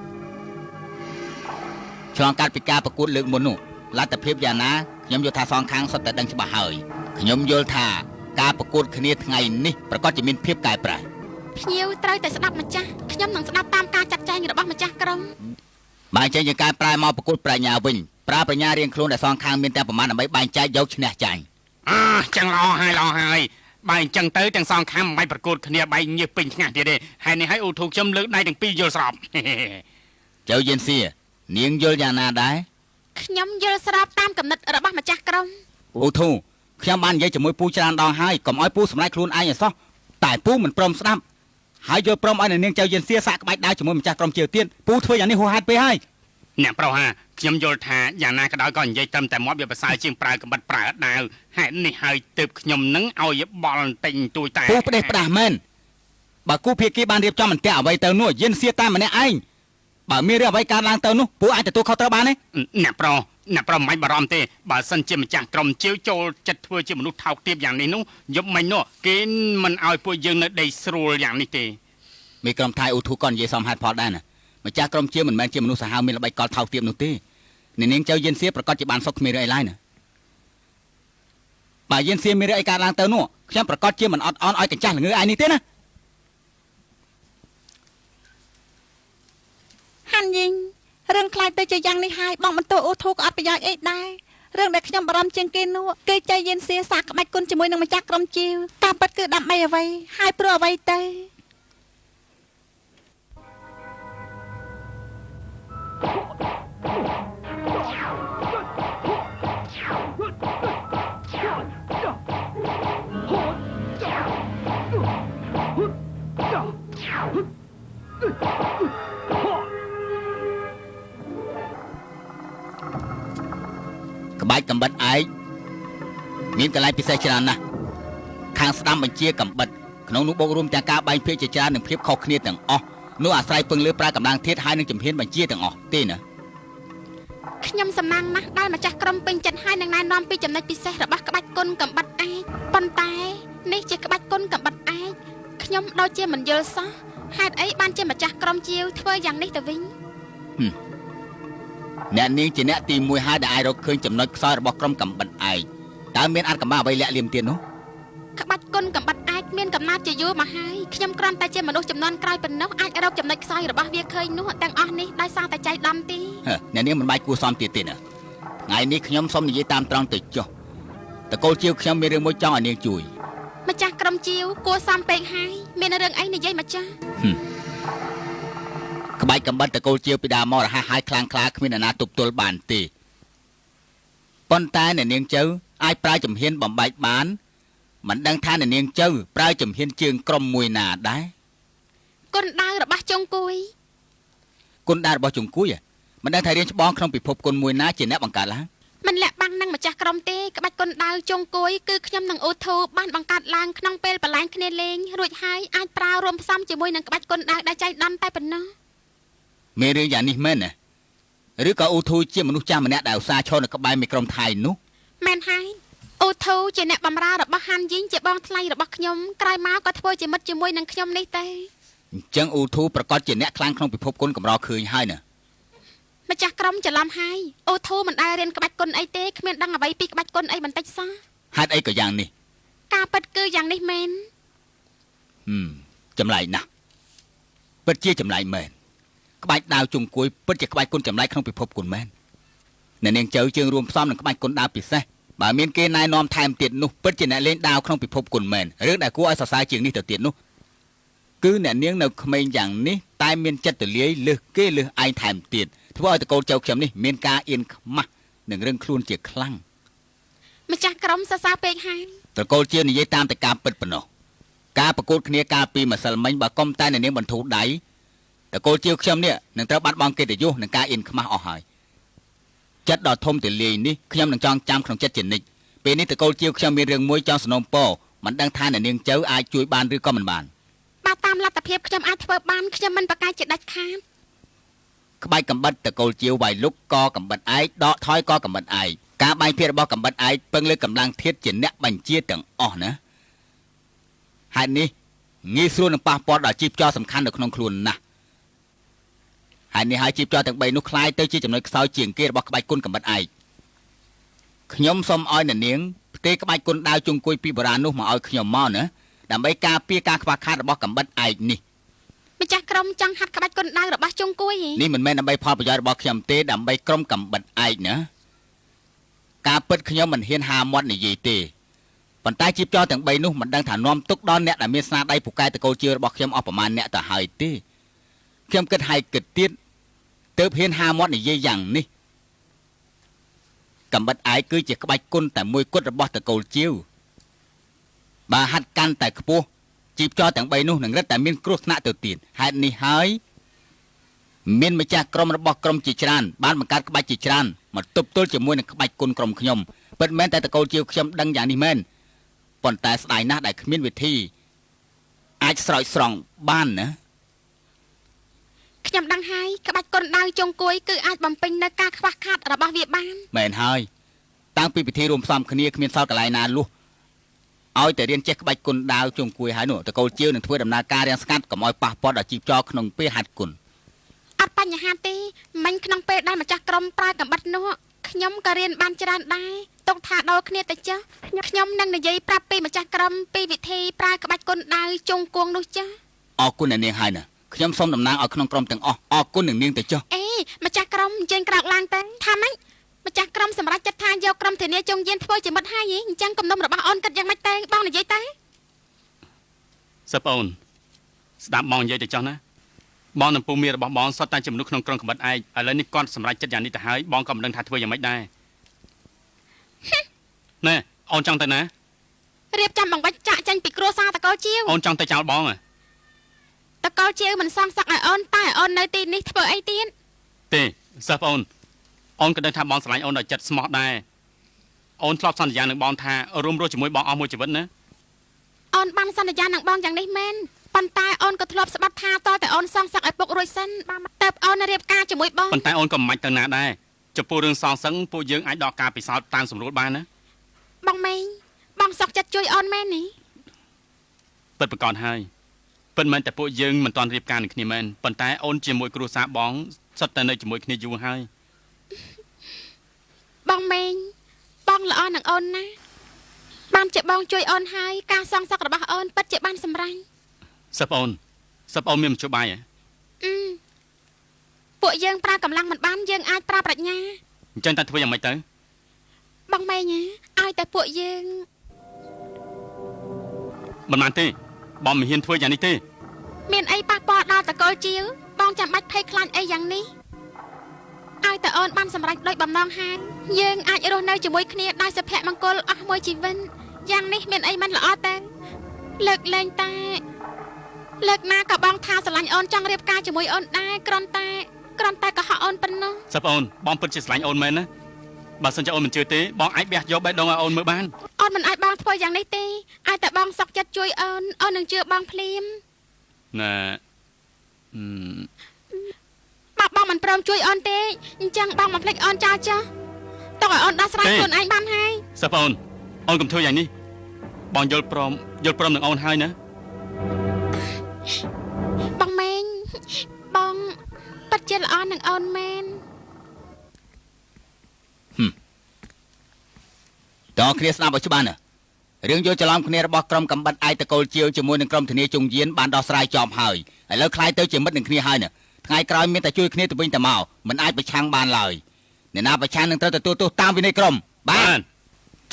ឆ្លងកាត់ពីការប្រកួតលើកមុននោះលទ្ធភាពយ៉ាងណាខ្ញុំយល់ថាសងខាងសុទ្ធតែដឹងច្បាស់ហើយខ្ញុំយល់ថាការប្រកួតគ្នាថ្ងៃនេះប្រកាសជាមានភាពកែប្រែភ្ញៀវត្រូវតែស្ដាប់ម្ចាស់ខ្ញុំនឹងស្ដាប់តាមការចាត់ចែងរបស់ម្ចាស់ក្រុមបើអញ្ចឹងយើងកែប្រែមកប្រកួតប្រាជ្ញាវិញប្រើប្រាជ្ញារៀងខ្លួនដែលសងខាងមានតែប្រមាណដើម្បីបែងចែកយកឈ្នះចាញ់អាចឹងល្អហើយល្អហើយបើអញ្ចឹងទៅទាំងសងខាងមិនបាច់ប្រកួតគ្នាបែកញើសពេញថ្ងាសទៀតទេហើយនេះឲ្យអូធូខ្ញុំលើកដៃទាំងពីរយល់ស្របចៅយៀនសៀនាងយល់យ៉ាងណាដែរខ្ញុំយល់ស្របតាមគំនិតរបស់ម្ចាស់ក្រុមអូធូខ្ញុំបាននិយាយជាមួយពូច្រើនដងហើយកុំឲ្យពូសម្រេចខ្លួនឯងឲ្យសោះតែពូមិនព្រមស្ដាប់ហើយយល់ព្រមឲ្យនាងចៅយៀនសៀសាក់ក្បាច់ដើរជាមួយម្ចាស់ក្រុមជាវទៀតពូធ្វើយ៉ាងនេះហួសហេតុពេកហើយអ្នកប្រុសហាខ្ញុំយល់ថាយ៉ាងណាក៏ដោយក៏និយាយត្រឹមតែមាត់វាប្រសើរជាងប្រើកំបិតប្រើដាវហេតុនេះហើយទើបខ្ញុំនឹងឲ្យបល់បន្តិចបន្តួចតែពូផ្ដេសផ្ដាស់មែនបើគូភាគីបានរៀបចំអន្ទាក់អ្វីទៅនោះយៀនសៀតាមម្នាក់ឯងបើមានរឿងអ្វីកើតឡើងទៅនោះពូអាចទទួលខុសត្រូវបានទេអ្នកប្រុសអ្នកប្រុសមិនបារម្ភទេបើសិនជាម្ចាស់ក្រុមជាវចូលចិត្តធ្វើជាមនុស្សថោកទាបយ៉ាងនេះនោះយប់មិញនោះគេមិនឲ្យពួកយើងនៅដីស្រួលយ៉ាងនេះទេមេក្រុមថៃអូធូក៏និយាយសមហេតុផលដែរណាម្ចាស់ក្រុមជាមិនមែនជាមនុស្សសាហាវមានល្បិចកលថោកទាបនោះទេនាងចៅយៀនសៀប្រកាសជាបានសុខគ្មានរឿងអីឡើយណាបើយៀនសៀមានរឿងអីកើតឡើងទៅនោះខ្ញុំប្រកាសជាមិនអត់អន់ឲ្យកញ្ចាស់ល្ងើឯនេះទេណាហាន់យីងរឿងខ្លាចទៅជាយ៉ាងនេះហើយបងបន្ទោអូធូក៏អត់ប្រយោជន៍អីដែររឿងដែលខ្ញុំបារម្ភជាងគេនោះគេចៃយៀនសៀសាក្បាច់គុណជាមួយនឹងម្ចាស់ក្រុមជាវការពិតគឺដើម្បីអ្វីហើយព្រោះអ្វីទៅក្បាច់កំបិតឯកមានកន្លែងពិសេសច្រើនណាស់ខាងស្ដាំបញ្ជាកំបិតក្នុងនោះបូករួមទាំងការបែងភាគជាច្រើននិងភាពខុសគ្នាទាំងអស់នោះអាស្រ័យពឹងលើប្រើកម្លាំងធាតុហើយនឹងជំហានបញ្ជាទាំងអស់ទេណាខ្ញុំសំណាងណាស់ដែលម្ចាស់ក្រុមពេញចិត្តហើយនឹងណែនាំពីចំណុចពិសេសរបស់ក្បាច់គុណកំបិតឯកប៉ុន្តែនេះជាក្បាច់គុណកំបិតឯកខ្ញុំដូចជាមិនយល់សោះហេតុអីបានជាម្ចាស់ក្រុមជាវធ្វើយ៉ាងនេះទៅវិញអ្នកនាងជាអ្នកទី1ហើយដែលអាចរកឃើញចំណុចខ្សោយរបស់ក្រុមកំបិតឯកតើមានអាចកំបាំងអ្វីលាក់លៀមទៀតនោះក្បាច់គុណកំបិតឯកមានកំណត់ជាយូរមកហើយខ្ញុំគ្រាន់តែជាមនុស្សចំនួនក្រោយប៉ុណ្ណោះអាចរកចំណុចខ្សោយរបស់វាឃើញនោះទាំងអស់នេះដោយសារតែចៃដន្យទេអ្នកនាងមិនបាច់គួរសមទៀតទេណាថ្ងៃនេះខ្ញុំសូមនិយាយតាមត្រង់ទៅចុះតកូលជាវខ្ញុំមានរឿងមួយចង់ឲ្យនាងជួយម្ចាស់ក្រុមជាវគួរសមពេកហើយមានរឿងអីនិយាយម្ចាស់ក្បាច់កំបិតតកូលជាវពីដើមមករហ័សហើយខ្លាំងក្លាគ្មានអ្នកណាទប់ទល់បានទេប៉ុន្តែអ្នកនាងចៅអាចប្រើជំហានបំបែកបានមិនដឹងថាអ្នកនាងចៅប្រើជំហានជើងក្រុមមួយណាដែរគុណដាវរបស់ជុងគួយគុណដាវរបស់ជុងគួយមិនដឹងថារៀនច្បងក្នុងពិភពគុណមួយណាជាអ្នកបង្កើតឡើងមិនលាក់បាំងនឹងម្ចាស់ក្រុមទេក្បាច់គុណដាវជុងគួយគឺខ្ញុំនិងអូធូបានបង្កើតឡើងក្នុងពេលប្រឡែងគ្នាលេងរួចហើយអាចប្រើរួមផ្សំជាមួយនឹងក្បាច់គុណដាវដែលចៃដន្យតែប៉ុណ្ណោះមានរឿងយ៉ាងនេះមែនណាឬក៏អូធូជាមនុស្សចាស់ម្នាក់ដែលឧស្សាហ៍ឈរនៅក្បែរមេក្រុមថៃនោះមែនហើយអូធូជាអ្នកបម្រើរបស់ហាន់យីងជាបងថ្លៃរបស់ខ្ញុំក្រោយមកក៏ធ្វើជាមិត្តជាមួយនឹងខ្ញុំនេះទេអញ្ចឹងអូធូប្រកាសជាអ្នកខ្លាំងក្នុងពិភពគុណកម្រឃើញហើយណាម្ចាស់ក្រុមច្រឡំហើយអូធូមិនដែលរៀនក្បាច់គុណអីទេគ្មានដឹងអ្វីពីក្បាច់គុណអីបន្តិចសោះហេតុអីក៏យ៉ាងនេះការពិតគឺយ៉ាងនេះមែនចម្លែកណាស់ពិតជាចម្លែកមែនក្បាច់ដាវជុងគួយពិតជាក្បាច់គុណចម្លែកក្នុងពិភពគុណមែនអ្នកនាងចៅជើងរួមផ្សំនឹងក្បាច់គុណដាវពិសេសបើមានគេណែនាំថែមទៀតនោះពិតជាអ្នកលេងដាវក្នុងពិភពគុណមែនរឿងដែលគួរឲ្យសរសើរជាងនេះទៅទៀតនោះ គឺអ្នកនាងនៅក្មេងយ៉ាងនេះតែមានចិត្តទូលាយលើសគេលើសឯងថែមទៀតធ្វើឲ្យតកូលចៅខ្ញុំនេះមានការអៀនខ្មាស់និងរឹងខ្លួនជាខ្លាំងម្ចាស់ក្រុមសរសើរពេកហើយត្រកូលជានិយាយតាមតែការពិតប៉ុណ្ណោះការប្រកួតគ្នាកាលពីម្សិលមិញបើកុំតែអ្នកនាងបន្ធូរដៃតកូលជាខ្ញុំនេះនឹងត្រូវបាត់បង់កិត្តិយសនិងការអៀនខ្មាស់អស់ហើយចិត្តដ៏ធំទូលាយនេះខ្ញុំនឹងចងចាំក្នុងចិត្តជានិច្ចពេលនេះតកូលជាខ្ញុំមានរឿងមួយចង់សំណូមពរមិនដឹងថាអ្នកនាងចៅអាចជួយបានឬក៏មិនបានបើតាមលទ្ធភាពខ្ញុំអាចធ្វើបានខ្ញុំមិនប្រកែកជាដាច់ខាតក្បាច់កំបិតតកូលជាវវាយលុកកកំបិតឯកដកថយកកំបិតឯកការបែងភាគរបស់កំបិតឯកពឹងលើកម្លាំងធាតុជាអ្នកបញ្ជាទាំងអស់ណាហេតុនេះងាយស្រួលនឹងប៉ះពាល់ដល់ជីពចរសំខាន់នៅក្នុងខ្លួនណាស់ហេតុនេះហើយជីពចរទាំង3នោះคล้ายទៅជាចំណុចខ្សោយជាងគេរបស់ក្បាច់គុណកំបិតឯកខ្ញុំសូមឲ្យអ្នកនាងផ្ទេរក្បាច់គុណដាវជង្គួយពីបុរាណនោះមកឲ្យខ្ញុំមកណាដើម្បីការពារការខ្វះខាតរបស់កំបិតឯកនេះម្ចាស់ក្រុមចង់ហាត់ក្បាច់គុណដាវរបស់ជង្គួយនេះមិនមែនដើម្បីផលប្រយោជន៍របស់ខ្ញុំទេដើម្បីក្រុមកំបិតឯកណាការពិតខ្ញុំមិនហ៊ានហាមាត់និយាយទេប៉ុន្តែជីពចរទាំង3នោះមិនដឹងថានាំទុកដល់អ្នកដែលមានស្នាដៃពូកែតកូលជារបស់ខ្ញុំអស់ប្រមាណអ្នកទៅហើយទេខ្ញុំគិតហើយគិតទៀតទើបហ៊ានហាមាត់និយាយយ៉ាងនេះកំបិតឯកគឺជាក្បាច់គុណតែមួយគត់របស់តកូលជាវបើហាត់កាន់តែខ្ពស់ជីពចរទាំង3នោះនឹងរឹតតែមានគ្រោះថ្នាក់ទៅទៀតហេតុនេះហើយមានម្ចាស់ក្រុមរបស់ក្រុមជាច្រើនបានបង្កើតក្បាច់ជាច្រើនមកទប់ទល់ជាមួយនឹងក្បាច់គុណក្រុមខ្ញុំពិតមែនតែតកូលជាវខ្ញុំដឹងយ៉ាងនេះមែនប៉ុន្តែស្ដាយណាស់ដែលគ្មានវិធីអាចស្រោចស្រង់បានណាខ្ញុំដឹងហើយក្បាច់គុណដាវជង្គួយគឺអាចបំពេញនៅការខ្វះខាតរបស់វាបានមែនហើយតាំងពីពិធីរួមផ្សំគ្នាគ្មានសល់កន្លែងណាលុះឲ្យតែរៀនចេះក្បាច់គុណដាវជង្គួយហើយនោះតកូលជាវនឹងធ្វើដំណើរការរាំងស្ងាត់កុំឲ្យប៉ះពាល់ដល់ជីពចរក្នុងពេលហាត់គុណអត់បញ្ហាទេមិញក្នុងពេលដែលម្ចាស់ក្រុមប្រើកំបិតនោះខ្ញុំក៏រៀនបានច្រើនដែរទុកថាដល់គ្នាទៅចាស់ខ្ញុំនឹងនិយាយប្រាប់ពីម្ចាស់ក្រុមពីវិធីប្រើក្បាច់គុណដាវជង្គួងនោះចាស់អរគុណអ្នកនាងហើយណាខ្ញុំសូមតំណាងឲ្យក្នុងក្រុមទាំងអស់អរគុណនឹងនាងទៅចុះអេម្ចាស់ក្រុមអញ្ជើញក្រោកឡើងទៅថាម៉េចម្ចាស់ក្រុមសម្រាប់ចិត្តថាយកក្រុមធានាចុងយានធ្វើជាមិត្តហើយអញ្ចឹងគំនុំរបស់អូនគិតយ៉ាងម៉េចទៅបងនិយាយទៅសិបអូនស្ដាប់បងនិយាយទៅចុះណាបងនឹងពូមីរបស់បងសុទ្ធតែជាមនុស្សក្នុងក្រុមកំបិតឯកឥឡូវនេះគាត់សម្រេចចិត្តយ៉ាងនេះទៅហើយបងក៏មិនដឹងថាធ្វើយ៉ាងម៉េចដែរណែអូនចង់ទៅណារៀបចំបង្វិចចាក់ចេញពីគ្រួសារតកូលជាវអូនចង់ទៅចោលបងតកូលជាវមិនសងសឹកឲ្យអូនតែអូននៅទីនេះធ្វើអីទៀតទេសិបអូនអូនក៏ដឹងថាបងស្រឡាញ់អូនដល់ចិត្តស្មោះដែរអូនធ្លាប់សន្យានឹងបងថារួមរស់ជាមួយបងអស់មួយជីវិតណាអូនបានសន្យានឹងបងយ៉ាងនេះមែនប៉ុន្តែអូនក៏ធ្លាប់ស្បាត់ថាតតែអូនសងសឹកឲ្យពុករួចសិនតើអូនរៀបការជាមួយបងប៉ុន្តែអូនក៏មិនបាច់ទៅណាដែរចំពោះរឿងសងសឹងពួកយើងអាចដកការពិសោធន៍តាមសម្រួលបានណាបងម៉េងបងសុកចិត្តជួយអូនមែននេះពិតប្រាកដហើយពិតមែនតែពួកយើងមិនទាន់រៀបការនឹងគ្នាមែនប៉ុន្តែអូនជាមួយគ្រួសារបងសុទ្ធតែនៅជាមួយគ្នាយូរហើយបងម៉េងបងល្អនឹងអូនណាបានជាបងជួយអូនហើយការសងសឹករបស់អូនពិតជាបានសម្រេចសិបអូនសិបអូនមានមធ្យោបាយហ៎ពួកយើងប្រើកម្លាំងមិនបានយើងអាចប្រើប្រាជ្ញាអញ្ចឹងតើធ្វើយ៉ាងម៉េចទៅបងម៉េងឲ្យតែពួកយើងមិនបានទេបងមិនហ៊ានធ្វើយ៉ាងនេះទេមានអីប៉ះពាល់ដល់តកូលជាវបងចាំបាច់ភ័យខ្លាចអីយ៉ាងនេះឲ្យតែអូនបានសម្រេចដោយបំណងហើយយើងអាចរស់នៅជាមួយគ្នាដោយសុភមង្គលអស់មួយជីវិតយ៉ាងនេះមានអីមិនល្អទេលើកលែងតែលើកណាក៏បងថាស្រឡាញ់អូនចង់រៀបការជាមួយអូនដែរគ្រាន់តែកុហកអូនប៉ុណ្ណោះសិបអូនបងពិតជាស្រឡាញ់អូនមែនណាបើសិនជាអូនមិនជឿទេបងអាចបះយកបេះដូងឲ្យអូនមើលបានអូនមិនអាចបងធ្វើយ៉ាងនេះទេឲ្យតែបងសុខចិត្តជួយអូនអូននឹងជឿបងភ្លាមណែបើបងមិនព្រមជួយអូនទេអញ្ចឹងបងមិនភ្លេចអូនចោលចុះតោះឲ្យអូនដោះស្រាយខ្លួនឯងបានហើយសិបអូនអូនកុំធ្វើយ៉ាងនេះបងយល់ព្រមនឹងអូនហើយណាបងម៉េងបងពិតជាល្អនឹងអូនមែនតើគ្នាស្ដាប់ឲ្យច្បាស់ណារឿងយល់ច្រឡំគ្នារបស់ក្រុមកំបិតឯកតកូលជាវជាមួយនឹងក្រុមធានាជុងយានបានដោះស្រាយចប់ហើយឥឡូវខ្លាយទៅជាមិត្តនឹងគ្នាហើយណាថ្ងៃក្រោយមានតែជួយគ្នាទៅវិញទៅមកមិនអាចប្រឆាំងបានឡើយអ្នកណាប្រឆាំងនឹងត្រូវទទួលទោសតាមវិន័យក្រុមបាទ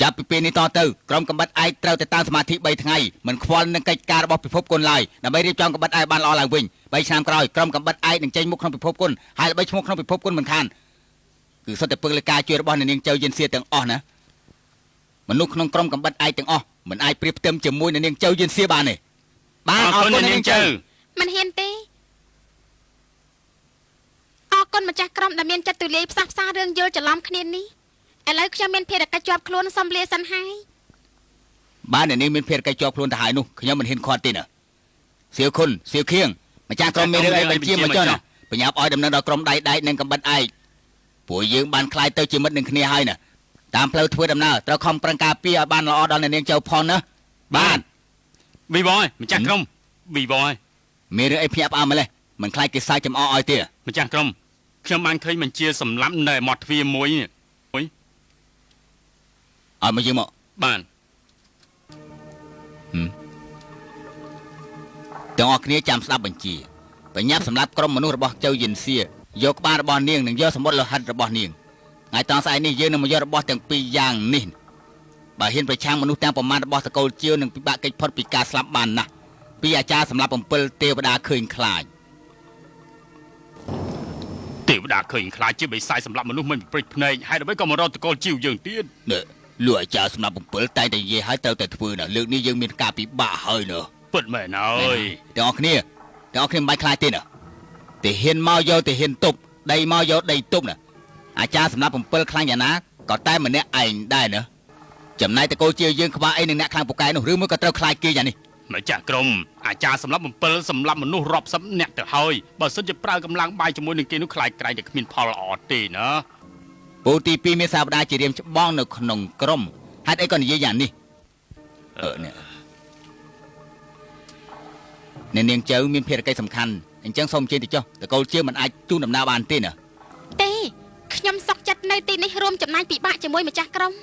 ចាប់ពីពេលនេះតទៅក្រុមកំបិតឯកត្រូវតែតាមសមាធិ3ថ្ងៃមិនខ្វល់នឹងកិច្ចការរបស់ពិភពគុណឡើយដើម្បីរៀបចំកំបិតឯកបានល្អឡើងវិញ3ឆ្នាំក្រោយក្រុមកំបិតឯកនឹងចេញមុខក្នុងពិភពគុណហើយល្បីឈ្មោះក្នុងពិភពគុណមិនខានគឺសុទ្ធតែពឹងលើការជួយរបស់អ្នកនាងចៅយិនសៀទាំងអស់ណាមនុស្សក្នុងក្រុមកំបិតឯកទាំងអស់មិនអាចប្រៀបផ្ទឹមជាមួយអ្នកនាងចៅយិនសៀបានទេបាទអរគុណអ្នកនាងចៅមិនហ៊ានទេអរគុណម្ចាស់ក្រុមដែលមានចិត្តទូលាយផ្សះផ្សារឿងយល់ច្រឡំគ្នានេះឥឡូវខ្ញុំមានភារកិច្ចជាប់ខ្លួនសុំលាសិនហើយបាទអ្នកនាងមានភារកិច្ចជាប់ខ្លួនទៅហើយនោះខ្ញុំមិនហ៊ានខាត់ទេណាសៀវខុនសៀវខៀងម្ចាស់ក្រុមមានរឿងអីបញ្ជាមកចុះណាបញ្ញាប់ឲ្យដំណឹងដល់ក្រុមដៃដែកនិងកំបិតឯកព្រោះយើងបានក្លាយទៅជាមិត្តនឹងគ្នាហើយណាតាមផ្លូវធ្វើដំណើរត្រូវខំប្រឹងការពារឲ្យបានល្អដល់អ្នកនាងចៅផងណាបាទវីបយម្ចាស់ក្រុមវីបយមានរឿងអីភ្ញាក់ផ្អើលម្លេះមិនខ្លាចគេសើចចំអកឲ្យទេម្ចាស់ក្រុមខ្ញុំបានឃើញបញ្ជាសម្លាប់នៅមាត់ទ្វារមួយនេះឲ្យមកយើងមកបាទទាំងអស់គ្នាចាំស្ដាប់បញ្ជាបញ្ញាប់សម្រាប់ក្រុមមនុស្សរបស់ចៅយិនសៀយកក្បាលរបស់នាងនិងយកសម្បត្តិលោហិតរបស់នាងថ្ងៃតង់ស្អែកនេះយើងនឹងមកយករបស់ទាំងពីរយ៉ាងនេះបើហ៊ានប្រឆាំងមនុស្សទាំងប្រមាណរបស់តកូលជាវនឹងពិបាកគេចផុតពីការស្លាប់បានណាស់ពីអាចារ្យសម្រាប់7ទេវតាឃើញខ្លាចទេវតាឃើញខ្លាចជាបិសាចសម្រាប់មនុស្សមិនប្រព្រឹត្តភ្នែកហេតុអ្វីក៏មករកតកូលជាវយើងទៀតនេះលោកអាចារ្យសម្រាប់7តែតែនិយាយឲ្យត្រូវតែធ្វើណាលើកនេះយើងមានការពិបាកហើយណាពិតមែនហើយទាំងអស់គ្នាមិនបាច់ខ្លាចទេណាទេហ៊ានមកយកទេហ៊ានទប់ដីមកយកដីទប់ណាអាចារ្យសម្រាប់7ខ្លាំងយ៉ាងណាក៏តែម្នាក់ឯងដែរណាចំណែកតកូលជាយើងខ្វះអីនឹងអ្នកខ្លាំងពូកែនោះឬមួយក៏ត្រូវខ្លាចគេយ៉ាងនេះម្ចាស់ក្រុមអាចារ្យសម្រាប់7សម្រាប់មនុស្សរាប់សិបអ្នកទៅហើយបើសិនជាប្រើកម្លាំងបាយជាមួយនឹងគេនោះខ្លាចក្រែងតែគ្មានផលល្អទេណាពូទី2មានសាវតាជារៀមច្បងនៅក្នុងក្រុមហេតុអីក៏និយាយយ៉ាងនេះនេះអ្នកនាងចៅមានភារកិច្ចសំខាន់អញ្ចឹងសូមអញ្ជើញទៅចុះតកូលជាមិនអាចជូនដំណើរបានទេណាទេខ្ញុំសុខចិត្តនៅទីនេះរួមចំណាយពិបាកជាមួយម្ចាស់ក្រុម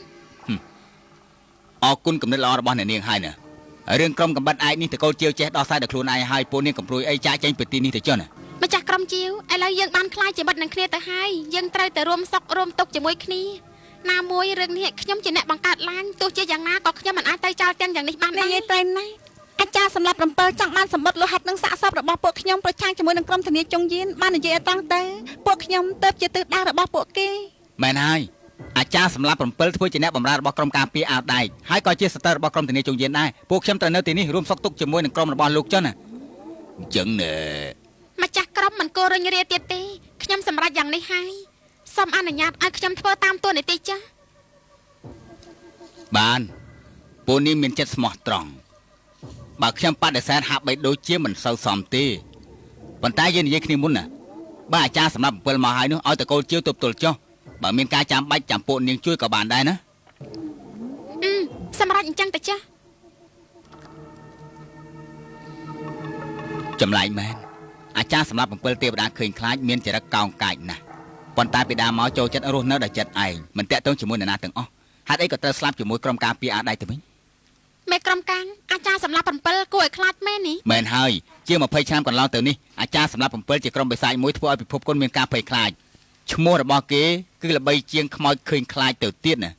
អរគុណគំនិតល្អរបស់អ្នកនាងហើយណារឿងក្រុមកំបិតឯកនេះតកូលជាចេះដោះស្រាយដល់ខ្លួនឯងហើយពួកនាងកំព្រួយអីចាកចេញពីទីនេះទៅចុះណាម្ចាស់ក្រុមជាវឥឡូវយើងបានក្លាយជាមិត្តនឹងគ្នាទៅហើយយើងត្រូវតែរួមសុខរួមទុក្ខជាមួយគ្នាណាមួយរឿងនេះខ្ញុំជាអ្នកបង្កើតឡើងទោះជាយ៉ាងណាក៏ខ្ញុំមិនអាចទៅចោលទាំងយ៉ាងនេះបានដែរនិយាយត្រែមណាអាចារ្យសម្រាប់7ចង់បានសម្បត្តិលោហិតនិងសាកសពរបស់ពួកខ្ញុំប្រឆាំងជាមួយនឹងក្រុមធានាចុងយៀនបាននិយាយឲ្យត្រង់ទៅពួកខ្ញុំទៅជាទិសដៅរបស់ពួកគេមែនហើយអាចារ្យសម្រាប់7ធ្វើជាអ្នកបម្រើរបស់ក្រុមការពារអាវដែកហើយក៏ជាសត្រូវរបស់ក្រុមធានាចុងយៀនដែរពួកខ្ញុំត្រូវនៅទីនេះរួមសុខទុក្ខជាមួយនឹងក្រុមរបស់លោកចុះណាអញ្ចឹងណែម្ចាស់ក្រុមមិនគួររុញរាទៀតទេខ្ញុំសម្រេចយ៉ាងនេះហើយសូមអនុញ្ញាតឲ្យខ្ញុំធ្វើតាមតួនាទីចាស់បានពួកនេះមានចិត្តស្មោះត្រង់បើខ្ញុំបដិសេធហាក់បីដូចជាមិនសូវសមទេប៉ុន្តែយើងនិយាយគ្នាមុនណាបើអាចារ្យសម្រាប់7មកហើយនោះឲ្យតកូលជាវទប់ទល់ចុះបើមានការចាំបាច់ចាំពួកនាងជួយក៏បានដែរណាសម្រាប់អញ្ចឹងទៅចាស់ចម្លែកមែនអាចារ្យសម្រាប់7ទេវតាឃើញខ្លាចមានចរិតកោងកាចណាស់ប៉ុន្តែពីដើមមកចូលចិត្តរស់នៅដោយចិត្តឯងមិនតាក់ទងជាមួយនរណាទាំងអស់ហេតុអីក៏ត្រូវស្លាប់ជាមួយក្រុមការពារអាដៃទៅវិញមេក្រុមកាំងអាចារ្យសម្រាប់7គួរឲ្យខ្លាចមែននេះមែនហើយជាង20ឆ្នាំកន្លងទៅនេះអាចារ្យសម្រាប់7ជាក្រុមបិសាចមួយធ្វើឲ្យពិភពគុណមានការភ័យខ្លាចឈ្មោះរបស់គេគឺល្បីជាងខ្មោចឃើញខ្លាចទៅទៀតណា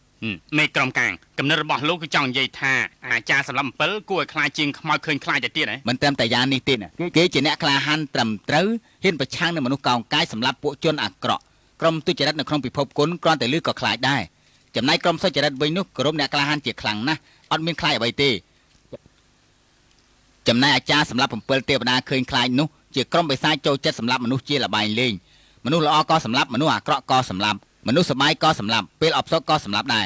មេក្រុមកាំងកំណត់របស់លោកគឺចង់និយាយថាអាចារ្យសម្រាប់7គួរឲ្យខ្លាចជាងខ្មោចឃើញខ្លាចទៅទៀតហ៎មិនត្រឹមតែយ៉ាងនេះទេណាគេជាអ្នកក្លាហានត្រឹមត្រូវហ៊ានប្រឆាំងនឹងមនុស្សកោងកាយសម្រាប់ពួកជនអាក្រក់ក្រុមទុច្ចរិតនៅក្នុងពិភពគុណគ្រាន់តែឮក៏ខ្លាចដែរចំណែកក្រុមសុចរិតវិញនោះក្រុមអ្នកក្លាហានជាខ្លាំងណាស់អត់មានខ្លាចអ្វីទេចំណែកអាចារ្យសម្រាប់7ទេវតាឃើញខ្លាចនោះជាក្រុមបិសាចចូលចិត្តសម្រាប់មនុស្សជាលបែងលេងមនុស្សល្អក៏សម្លាប់មនុស្សអាក្រក់ក៏សម្លាប់មនុស្សសប្បាយក៏សម្លាប់ពេលអបសុកក៏សម្លាប់ដែរ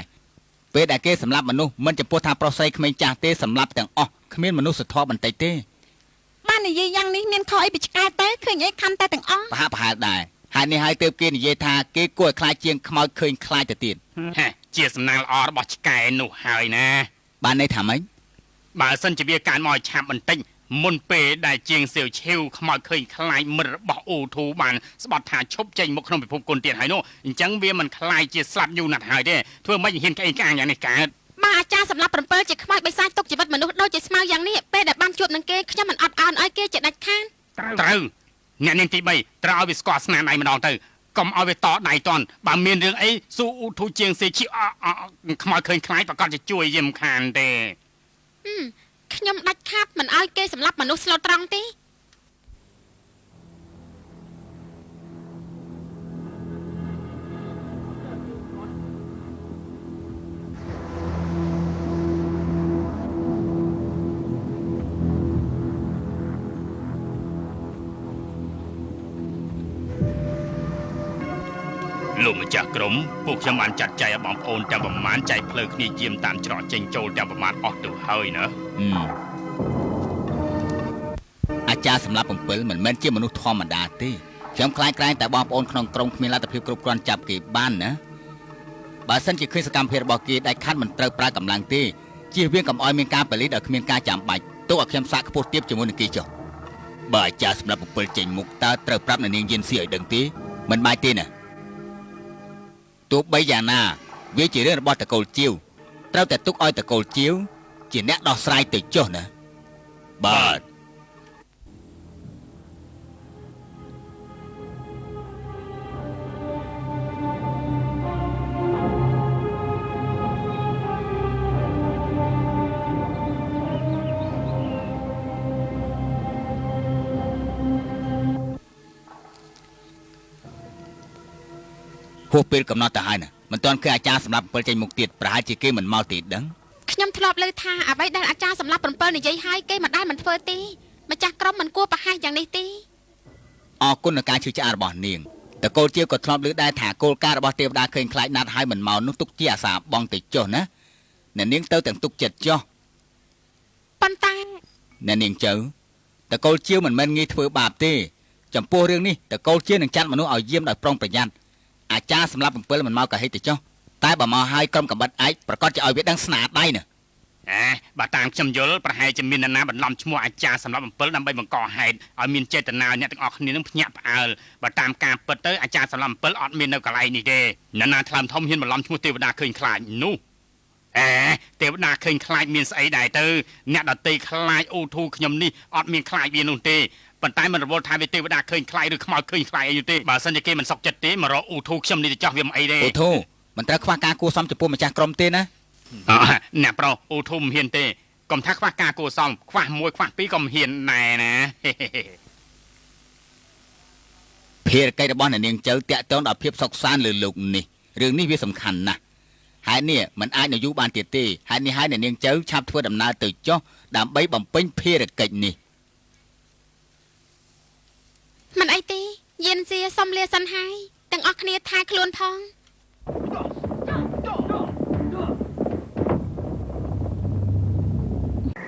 ពេលដែលគេសម្លាប់មនុស្សមិនចំពោះថាប្រុសស្រីក្មេងចាស់ទេសម្លាប់ទាំងអស់គ្មានមនុស្សធម៌បន្តិចទេបាននិយាយយ៉ាងនេះមានខុសអីពីឆ្កែទេឃើញអីខំតែទាំងអស់ប្រហាក់ប្រហែលដែរហើយនេះហើយទើបគេនិយាយថាគេគួរឲ្យខ្លាចជាងខ្មោចឃើញខ្លាចទៅទៀតជាសំណាងល្អរបស់ឆ្កែនោះហើយណាបានន័យថាម៉េចបើសិនជាវាកើនមកឆាប់បន្តិចមុនពេលដែលជាងសៀវឈីវខ្មោចឃើញខ្លាចមិត្តរបស់អូធូបានស្បត់ថាឈប់ចេញមកក្នុងពិភពគុណទៀតហើយនោះអញ្ចឹងវាមិនខ្លាចជាស្លាប់យូរណាស់ហើយទេធ្វើម៉េចហ៊ានក្អេងក្អាងយ៉ាងនេះកើតបើអាចារ្យសម្រាប់7ជាខ្មោចបិសាចទុកជីវិតមនុស្សដូចជាស្មៅយ៉ាងនេះពេលដែលបានជួបនឹងគេខ្ញុំមិនអត់ឱនឲ្យគេជាដាច់ខាតត្រូវអ្នកនាងទី3ត្រូវឲ្យវាស្គាល់ស្នាដៃម្ដងទៅ កុំឲ្យវាតដៃតន់បើមានរឿងអីស៊ូអ៊ូធូជាងសេឈីខ្មោចឃើញខ្លាចប្រកាសជាជួយយាមខានទេខ្ញុំដាច់ខាតមិនឲ្យគេសម្លាប់មនុស្សស្លូតត្រង់ទេលោកម្ចាស់ក្រុមពួកខ្ញុំបានចាត់ចែងឲ្យបងប្អូនទាំងប្រមាណចែកផ្លូវគ្នាយាមតាមច្រកចេញចូលទាំងប្រមាណអស់ទៅហើយណាអាចារ្យសម្រាប់7មិនមែនជាមនុស្សធម្មតាទេខ្ញុំខ្លាចក្រែងតែបងប្អូនក្នុងក្រុមគ្មានលទ្ធភាពគ្រប់គ្រាន់ចាប់គេបានណាបើសិនជាឃើញសកម្មភាពរបស់គេដែលខាត់មិនត្រូវប្រើកម្លាំងទេជៀសវាងកុំឲ្យមានការបលិដោយគ្មានការចាំបាច់ទុកឲ្យខ្ញុំសាកខ្ពស់ទាបជាមួយនឹងគេចុះបើអាចារ្យសម្រាប់7ចេញមុខតើត្រូវប្រាប់អ្នកនាងយានស៊ីឲ្យដឹងទេមិនបាច់ទេណាទោះបីយ៉ាងណាវាជារឿងរបស់តកូលជាវត្រូវតែទុកឲ្យតកូលជាវជាអ្នកដោះស្រាយទៅចុះណាបាទហួសពេលកំណត់ទៅហើយណាមិនទាន់ឃើញអាចារ្យសម្រាប់7ចេញមុខទៀតប្រហែលជាគេមិនមកទេដឹងខ្ញុំធ្លាប់លើថាអ្វីដែលអាចារ្យសម្រាប់7និយាយហើយគេមិនដែលមិនធ្វើទេម្ចាស់ក្រុមមិនគួរប្រហែសយ៉ាងនេះទេអរគុណនឹងការជឿជាក់របស់នាងតកូលជាក៏ធ្លាប់លើដែរថាគោលការណ៍របស់ទេវតាឃើញខ្លាចណាត់ហើយមិនមកនោះទុកជាអាសាបងទៅចុះណាអ្នកនាងទៅទាំងទុកចិត្តចុះប៉ុន្តែអ្នកនាងចៅតកូលជាមិនមែនងាយធ្វើបាបទេចំពោះរឿងនេះតកូលជានឹងចាត់មនុស្សឲ្យយាមដោយប្រុងប្រយ័ត្នអាចារ្យសម្រាប់7មិនមកក៏ហេតុទៅចុះតែបើមកហើយក្រុមកំបិតឯកប្រកាសជាឲ្យវាដឹងស្នាដៃណាបើតាមខ្ញុំយល់ប្រហែលជាមាននរណាបន្លំឈ្មោះអាចារ្យសម្រាប់7ដើម្បីបង្កហេតុឲ្យមានចេតនាអ្នកទាំងអស់គ្នានឹងភ្ញាក់ផ្អើលបើតាមការពិតទៅអាចារ្យសម្រាប់7អត់មាននៅកន្លែងនេះទេនរណាថ្លើមធំហ៊ានបន្លំឈ្មោះទេវតាឃើញខ្លាចនោះទេវតាឃើញខ្លាចមានស្អីដែរទៅអ្នកដតីខ្លាចអូធូខ្ញុំនេះអត់មានខ្លាចវានោះទេប៉ុន្តែមិនរវល់ថាវាទេវតាឃើញខ្លាចឬខ្មោចឃើញខ្លាចអីទេបើសិនជាគេមិនសុខចិត្តទេមករកអ៊ូធូខ្ញុំនេះទៅចោះវាមិនអីទេអ៊ូធូមិនត្រូវខ្វះការគួរសមចំពោះម្ចាស់ក្រុមទេណាអ្នកប្រុសអ៊ូធូមិនហ៊ានទេកុំថាខ្វះការគួរសមខ្វះមួយខ្វះពីរក៏មិនហ៊ានណែណាភារកិច្ចរបស់អ្នកនាងចៅតាក់ទងដល់ភាពសុខសាន្តលើលោកនេះរឿងនេះវាសំខាន់ណាស់ហេតុនេះមិនអាចនៅយូរបានទៀតទេហេតុនេះហើយអ្នកនាងចៅឆាប់ធ្វើដំណើរទៅចុះដើម្បីបំពេញភារកិច្ចនេះមិនអីទេយានសៀសុំលាសិនហើយទាំងអស់គ្នាថែខ្លួនផង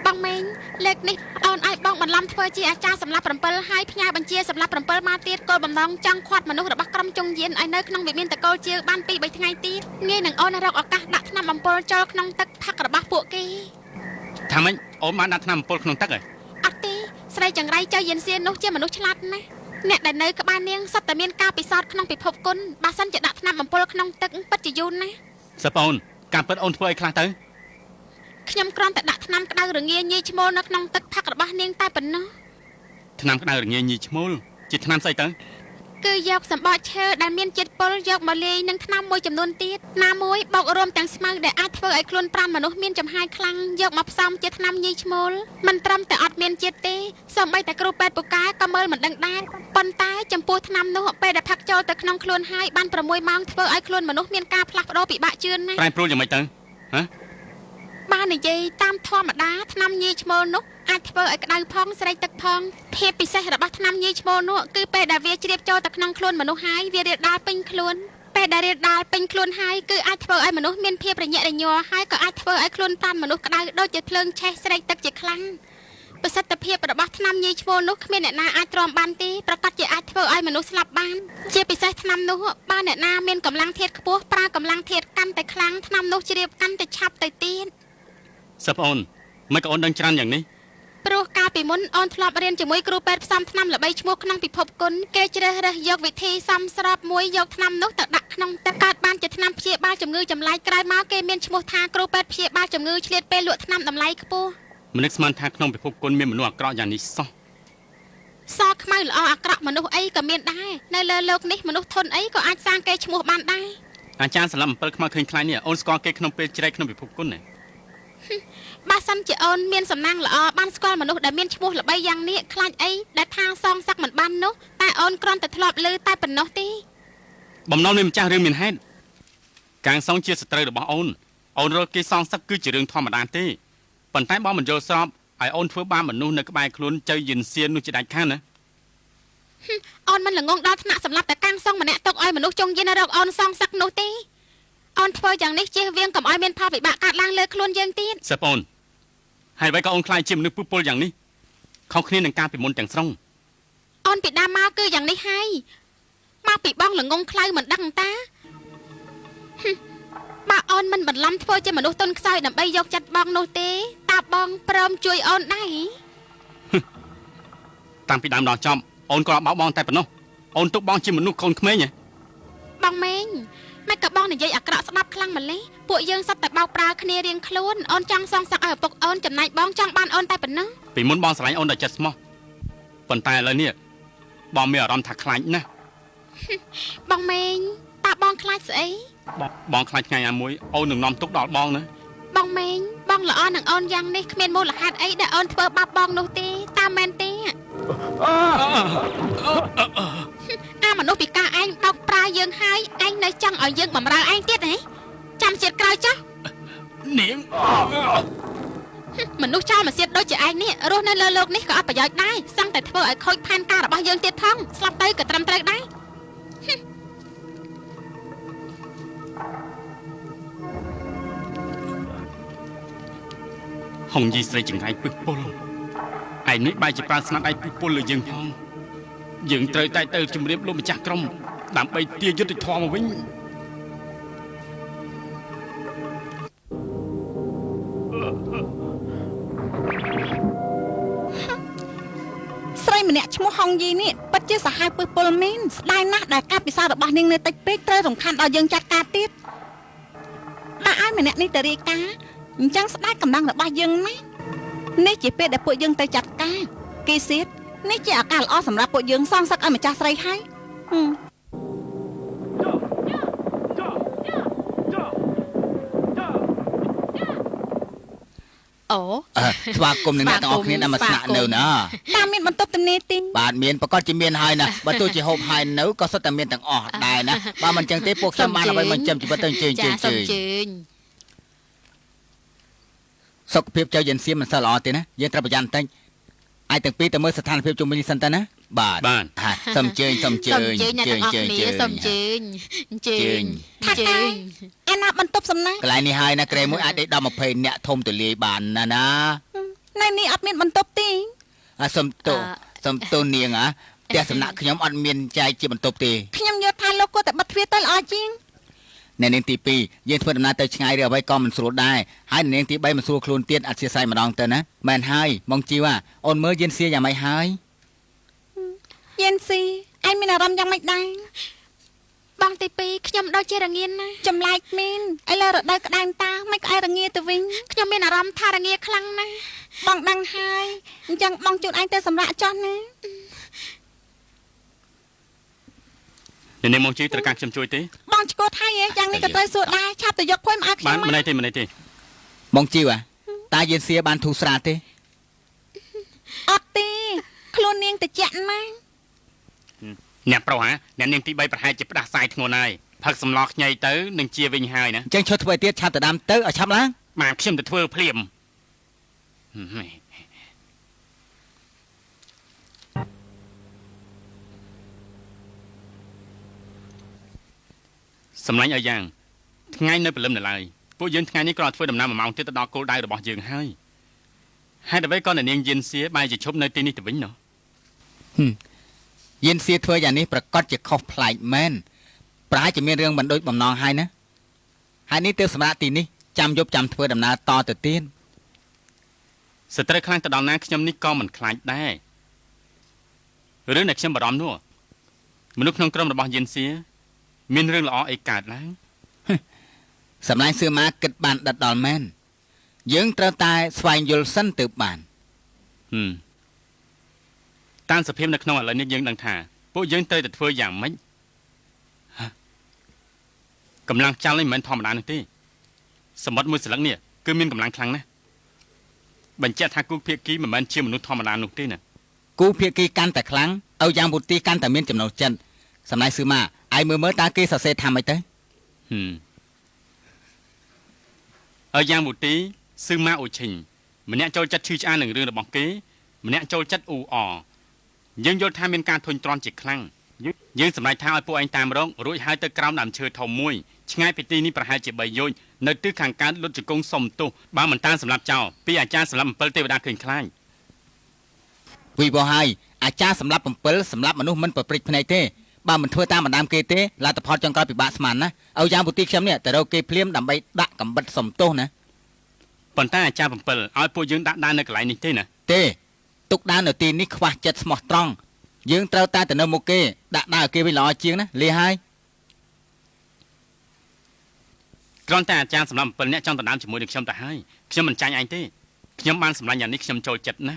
បងមេងលើកនេះអូនឲ្យបងបន្លំធ្វើជាអាចារ្យសម្រាប់7ហើយផ្ញើបញ្ជាសម្រាប់7មកទៀតគោលបំណងចង់ខាត់មនុស្សរបស់ក្រុមជុងយានឲ្យនៅក្នុងវិមានតកូលជាវបាន2 3ថ្ងៃទៀតងាយនឹងអូនរកឱកាសដាក់ថ្នាំបំពុលចូលក្នុងទឹកផឹករបស់ពួកគេថាម៉េចអូនបានដាក់ថ្នាំបំពុលក្នុងទឹកហ៎អត់ទេស្រីចង្រៃចៅយានសៀននោះជាមនុស្សឆ្លាតណាស់អ្នកដែលនៅក្បែរនាងសុទ្ធតែមានការពិសោធន៍ក្នុងពិភពគុណបើសិនជាដាក់ថ្នាំបំពុលក្នុងទឹកពិតជាយូរណាស់សិបអូនការពិតអូនធ្វើឲ្យខ្លះទៅខ្ញុំគ្រាន់តែដាក់ថ្នាំក្តៅរងាញីឈ្មោលនៅក្នុងទឹកផឹករបស់នាងតែប៉ុណ្ណោះថ្នាំក្តៅរងាញីឈ្មោលជាថ្នាំស្អីទៅគឺយកសម្បកឈើដែលមានជាតិពុលយកមកលាយនឹងថ្នាំមួយចំនួនទៀតណាមួយបូករួមទាំងស្មៅដែលអាចធ្វើឲ្យខ្លួនប្រាណមនុស្សមានចំហាយខ្លាំងយកមកផ្សំជាថ្នាំញីឈ្មោលមិនត្រឹមតែអត់មានជាតិទេសូម្បីតែគ្រូពេទ្យពូកែក៏មើលមិនដឹងដែរប៉ុន្តែចំពោះថ្នាំនោះពេលដែលផឹកចូលទៅក្នុងខ្លួនហើយបាន6ម៉ោងធ្វើឲ្យខ្លួនមនុស្សមានការផ្លាស់ប្ដូរពិបាកជឿនណាប្រែប្រួលយ៉ាងម៉េចទៅហ៎បាននិយាយតាមធម្មតាថ្នាំញីឈ្មោលនោះអាចធ្វើឲ្យក្តៅផងស្រេកទឹកផងភាពពិសេសរបស់ថ្នាំញីឈ្មោលនោះគឺពេលដែលវាជ្រាបចូលទៅក្នុងខ្លួនមនុស្សហើយវារាលដាលពេញខ្លួនពេលដែលរាលដាលពេញខ្លួនហើយគឺអាចធ្វើឲ្យមនុស្សមានភាពរញាក់រញ័រហើយក៏អាចធ្វើឲ្យខ្លួនតានមនុស្សក្តៅដូចជាភ្លើងឆេះស្រេកទឹកជាខ្លាំងប្រសិទ្ធភាពរបស់ថ្នាំញីឈ្មោលនោះគ្មានអ្នកណាអាចទ្រាំបានទេប្រកាសជាអាចធ្វើឲ្យមនុស្សស្លាប់បានជាពិសេសថ្នាំនោះបើអ្នកណាមានកម្លាំងធាតុខ្ពស់ប្រើកម្លាំងធាតុកាន់តែខ្លាំងថ្នាំនោះជ្រាបកាន់តែឆាប់ទៅទៀតសិបអូនមិនក៏អូនដឹងច្រើនយ៉ាងនេះព្រោះកាលពីមុនអូនធ្លាប់រៀនជាមួយគ្រូពេទ្យផ្សំថ្នាំល្បីឈ្មោះក្នុងពិភពគុណគេជ្រើសរើសយកវិធីសំស្របមួយយកថ្នាំនោះទៅដាក់ក្នុងទឹកកើតបានជាថ្នាំព្យាបាលជំងឺចម្លែកក្រោយមកគេមានឈ្មោះថាគ្រូពេទ្យព្យាបាលជំងឺឆ្លៀតពេលលក់ថ្នាំតម្លៃខ្ពស់ មនុស្សស្មានថាក្នុងពិភពគុណមានមនុស្សអាក្រក់យ៉ាងនេះសោះ សខ្មៅល្អអាក្រក់មនុស្សអីក៏មានដែរនៅលើលោកនេះមនុស្សធនអីក៏អាចសាងគេឈ្មោះបានដែរអាចារ្យសម្រាប់អំពិលខ្មៅឃើញខ្លាញ់នេះអូនស្គាល់គេក្នុងពេលជ្រែកក្នុងពិភពគុណណាបើសិនជាអូនមានសំណាងល្អបានស្គាល់មនុស្សដែលមានឈ្មោះល្បីយ៉ាងនេះខ្លាចអីដែលថាសងសឹកមិនបាននោះតែអូនគ្រាន់តែធ្លាប់ឮតែប៉ុណ្ណោះទេបំណុលមានម្ចាស់រឿងមានហេតុកាងសងជាសត្រូវរបស់អូនអូនរកគេសងសឹកគឺជារឿងធម្មតាទេប៉ុន្តែបើមិនយល់ស្របឲ្យអូនធ្វើបាបមនុស្សនៅក្បែរខ្លួនចៅយិនសៀននោះជាដាច់ខាតណាអូនមិនល្ងងដល់ថ្នាក់សម្រាប់តែកាងសងម្នាក់ទុកឲ្យមនុស្សចុងយិនរកអូនសងសឹកនោះទេអូនធ្វើយ៉ាងនេះជៀសវាងកុំឲ្យមានផលវិបាកកើតឡើងលើខ្លួនយើងទៀតសិបអូនហើយអ្វីក៏អូនខ្លាចជាមនុស្សពឹសពុលយ៉ាងនេះខុសគ្នានឹងការពីមុនទាំងស្រុងអូនពីដើមមកគឺយ៉ាងនេះហើយមកពីបងល្ងងខ្លៅមិនដឹងតាបើអូនមិនបន្លំធ្វើជាមនុស្សទុនខ្សោយដើម្បីយកចិត្តបងនោះទេតើបងព្រមជួយអូនដែរតាំងពីដើមដល់ចប់អូនក៏បោកបងតែប៉ុណ្ណោះអូនទុកបងជាមនុស្សកូនក្មេងហ៎បងមេងមិនក៏បងនិយាយអាក្រក់ស្ដាប់ខ្លាំងម្ល៉េះពួកយើងសុទ្ធតែបោកប្រើគ្នារៀងខ្លួនអូនចង់សងសឹកឲ្យឪពុកអូនចំណែកបងចង់បានអូនតែប៉ុណ្ណោះពីមុនបងស្រឡាញ់អូនដល់ចិត្តស្មោះប៉ុន្តែឥឡូវនេះបងមានអារម្មណ៍ថាខ្លាចណាស់បងមេងតើបងខ្លាចស្អីបងខ្លាចថ្ងៃណាមួយអូននឹងនាំទុកដល់បងណាបងមេងបងល្អនឹងអូនយ៉ាងនេះគ្មានមូលហេតុអីដែលអូនធ្វើបាបបងនោះទេតាមមែនទេអាមនុស្សពីការឯងបោកប្រើយើងហើយឯងនៅចង់ឲ្យយើងបំរើឯងទៀតហ៎ចាំជាតិក្រោយចុះនាងមនុស្សចោលមកសៀតដូចជាឯងនេះរស់នៅលើលោកនេះក៏អត់ប្រយោជន៍ដែរសឹងតែធ្វើឲ្យខូចផែនការរបស់យើងទៀតផងស្លាប់ទៅក៏ត្រឹមត្រូវដែរហងយីស្រីចង្រៃពឹសពុលឯនេះបែរជាប្រើស្នាដៃពឹសពុលលើយើងផងយើងត្រូវតែទៅជម្រាបលោកម្ចាស់ក្រុមដើម្បីទាយុត្តិធម៌មកវិញស្រីម្នាក់ឈ្មោះហងយីនេះពិតជាសាហាវពឹសពុលមែនស្ដាយណាស់ដែលការពិសោធន៍របស់នាងនៅតិចពេកត្រូវរំខានដល់យើងចាត់ការទៀតបើឲ្យម្នាក់នេះទៅរាយការណ៍អញ្ចឹងស្ដាយកម្លាំងរបស់យើងណានេះជាពេលដែលពួកយើងទៅចាត់ការគេសៀតនេះជាឱកាសល្អសម្រាប់ពួកយើងសងសឹកឲ្យម្ចាស់ស្រីហើយអូស្វាគមន៍នឹងអ្នកទាំងអស់គ្នាដែលមកស្នាក់នៅណាតាមមានបន្ទប់ទំនេរទីបាទមានប្រកាសជាមានហើយណាបើទោះជាហូបហើយនៅក៏សុទ្ធតែមានទាំងអស់ដែរណាបើមិនចឹងទេពួកខ្ញុំបានអ្វីមកចិញ្ចឹមជីវិតទៅអញ្ជើញជើញសុខភាពចៅយិនសៀមមិនសូវល្អទេណាយើងត្រូវប្រយ័ត្នបន្តិចអាចទាំងពីរទៅមើលស្ថានភាពជុំវិញនេះសិនតើណាបាទសូមអញ្ជើញសូមអញ្ជើញជើញជើញសូមអញ្ជើញអញ្ជើញថាតែឯណាបន្ទប់សំណាងកន្លែងនេះហើយណាក្រែមួយអាចដេកដល់20នាក់ធំទូលាយបានណាណានៅនេះអត់មានបន្ទប់ទេសូមទោសសូមទោសនាងហ่ะផ្ទះសំណាក់ខ្ញុំអត់មានចែកជាបន្ទប់ទេខ្ញុំយល់ថាលោកគួរតែបិទទ្វារទៅល្អជាងអ្នកនាងទី2យើងធ្វើដំណើរទៅឆ្ងាយឬអ្វីក៏មិនស្រួលដែរហើយអ្នកនាងទី3មិនស្រួលខ្លួនទៀតអធិស្ឋានម្ដងទៅណាមែនហើយមកជីវ៉ាអូនមើលយិនសៀយ៉ាងម៉េចហើយយិនស៊ីឯងមានអារម្មណ៍យ៉ាងម៉េចដែរបងទី2ខ្ញុំដូចជារងាណាស់ចម្លែកមែនឥឡូវរដូវក្តៅតាមិនក៏ឯងរងាទៅវិញខ្ញុំមានអារម្មណ៍ថារងាខ្លាំងណាស់បងដឹងហើយអញ្ចឹងបងជូនឯងទៅសម្រាកចោះណាអ្នកនាងមកជីត្រូវការខ្ញុំជួយទេបងឆ្កួតហើយយ៉ាងនេះក៏ត្រូវសួរដែរឆាប់ទៅយកភួយមកឲ្យខ្ញុំបានមិនទេមិនទេមកជីវ៉ាតាយិនសៀបានធូរស្រាលទេអត់ទេខ្លួននាងតិចណាស់អ្នកប្រុសហ่ะអ្នកនាងទី3ប្រហែលជាផ្ដាសាយធ្ងន់ហើយផឹកសម្លខ្ញីទៅនឹងជាវិញហើយណាអញ្ចឹងឈប់ធ្វើឲ្យទៀតឆាប់ទៅដាំទៅឲ្យឆាប់ឡើងបាទខ្ញុំទៅធ្វើភ្លាមសម្លាញ់ឲ្យយ៉ាងថ្ងៃនៅព្រលឹមនៅឡើយពួកយើងថ្ងៃនេះក៏ធ្វើដំណើរ1ម៉ោងទៀតទៅដល់គោលដៅរបស់យើងហើយហេតុអ្វីក៏អ្នកនាងយិនសៀបែរជាឈប់នៅទីនេះទៅវិញណោះយិនសៀធ្វើយ៉ាងនេះប្រកាសជាខុសប្លែកមែនប្រហែលជាមានរឿងមិនដូចបំណងហើយណាហើយនេះទើបសម្រាប់ទីនេះចាំយប់ចាំធ្វើដំណើរតទៅទៀតស្ត្រីខ្លាំងទៅដល់ណាខ្ញុំនេះក៏មិនខ្លាចដែររឿងដែលខ្ញុំបារម្ភនោះមនុស្សក្នុងក្រុមរបស់យិនសៀមានរឿងល្អអីកើតឡើងសម្លាញ់សឿម៉ាគិតបានដិតដល់មែនយើងត្រូវតែស្វែងយល់សិនទើបបាន តាមសភាពនៅក្នុងឥឡូវនេះយើងដឹងថាពួកយើងត្រូវតែធ្វើយ៉ាងម៉េចកម្លាំងខ្យល់នេះមិនមែនធម្មតានោះទេសមុទ្រមួយស្លឹកនេះគឺមានកម្លាំងខ្លាំងណាស់បញ្ជាក់ថាគូភាគីមិនមែនជាមនុស្សធម្មតានោះទេណាគូភាគីកាន់តែខ្លាំងឲ្យយ៉ាងវុធីកាន់តែមានចំណូលចិត្តសម្ដែងស៊ឺម៉ាឯងមើលតើគេសរសេរថាម៉េចទៅឲ្យយ៉ាងវុធីស៊ឺម៉ាអូឈិញម្នាក់ចូលចិត្តឈឺឆ្អាលនឹងរឿងរបស់គេម្នាក់ចូលចិត្តអ៊ូអយើងយល់ថាមានការធុញទ្រាន់ជាខ្លាំងយើងសម្រេចថាឲ្យពួកឯងតាមរករួចហើយទៅក្រោមដើមឈើធំមួយឆ្ងាយពីទីនេះប្រហែលជា3យោជន៍នៅទិសខាងកើតលុតជង្គង់សុំទោសបើមិនតាមសម្រាប់ចោលពីអាចារ្យសម្រាប់7ទេវតាឃើញខ្លាចវិបហើយអាចារ្យសម្រាប់7សម្រាប់មនុស្សមិនប្រព្រឹត្តភ្នែកទេបើមិនធ្វើតាមបណ្ដាំគេទេលទ្ធផលចុងក្រោយពិបាកស្មានណាឲ្យយ៉ាងពុទីខ្ញុំនេះទៅរកគេភ្លាមដើម្បីដាក់កំបិតសុំទោសណាប៉ុន្តែអាចារ្យ7ឲ្យពួកយើងដាក់ដាននៅកន្លែងនេះទេណាទេទុកដាននៅទីនេះខ្វះចិត្តស្មោះត្រង់យើងត្រូវតែទៅនៅមុខគេដាក់ដាវឲ្យគេវិញល្អជាងណាលាហើយគ្រាន់តែអាចារ្យសម្រាប់7នាក់ចង់ដណ្ដើមជាមួយនឹងខ្ញុំទៅហើយខ្ញុំមិនចាញ់ឯងទេខ្ញុំបានសម្លាញ់យ៉ាងនេះខ្ញុំចូលចិត្តណា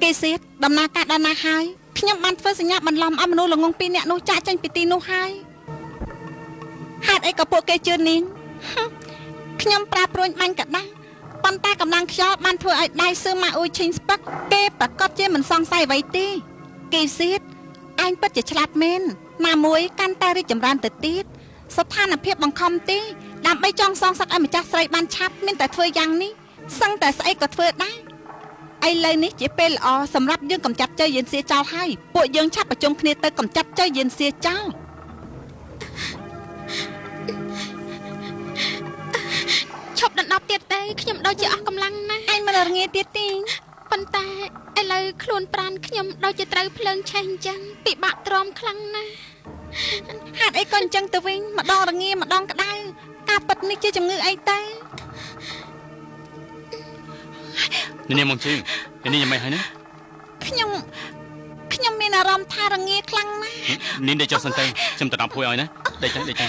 គេសៀតដំណើរការដល់ណាហើយខ្ញុំបានធ្វើសញ្ញាបន្លំឲ្យមនុស្សល្ងងពីរនាក់នោះចាក់ចេញពីទីនោះហើយហេតុអីក៏ពួកគេជឿនាងខ្ញុំប្រាព្រួញបាញ់កដាស់ប៉ុន្តែកម្លាំងខ្យល់បានធ្វើឲ្យដៃស៊ឺម៉ាអ៊ូឈិញស្ពឹកគេប្រកាសជាមិនសង្ស័យអ្វីទេគេសៀតឯងពិតជាឆ្លាតមែនណាមួយកាន់តែរីកចម្រើនទៅទៀតស្ថានភាពបង្ខំទេដើម្បីចង់សងសឹកឲ្យម្ចាស់ស្រីបានឆាប់មានតែធ្វើយ៉ាងនេះសឹងតែស្អីក៏ធ្វើដែរឥឡូវនេះជាពេលល្អសម្រាប់យើងកម្ចាត់ជ័យយិនសៀចោលហើយពួកយើងឆាប់ប្រជុំគ្នាទៅកម្ចាត់ជ័យយិនសៀចោលឈប់ដណ្ដប់ទៀតទេខ្ញុំដូចជាអស់កម្លាំងណាស់ឯងមិនរងាទៀតទេប៉ុន្តែឥឡូវខ្លួនប្រានខ្ញុំដូចជាត្រូវភ្លើងឆេះអញ្ចឹងពិបាកទ្រាំខ្លាំងណាស់ហេតុអីក៏អញ្ចឹងទៅវិញម្ដងរងាម្ដងក្តៅការពិតនេះជាជំងឺអីទៅនេះមកជិះនេះយ៉ាងម៉េចហើយណាខ្ញុំមានអារម្មណ៍ថារងាខ្លាំងណាស់នេះដេកចុះសិនទៅខ្ញុំទៅដល់ភួយឲ្យណាដេកទៅដេកទៅ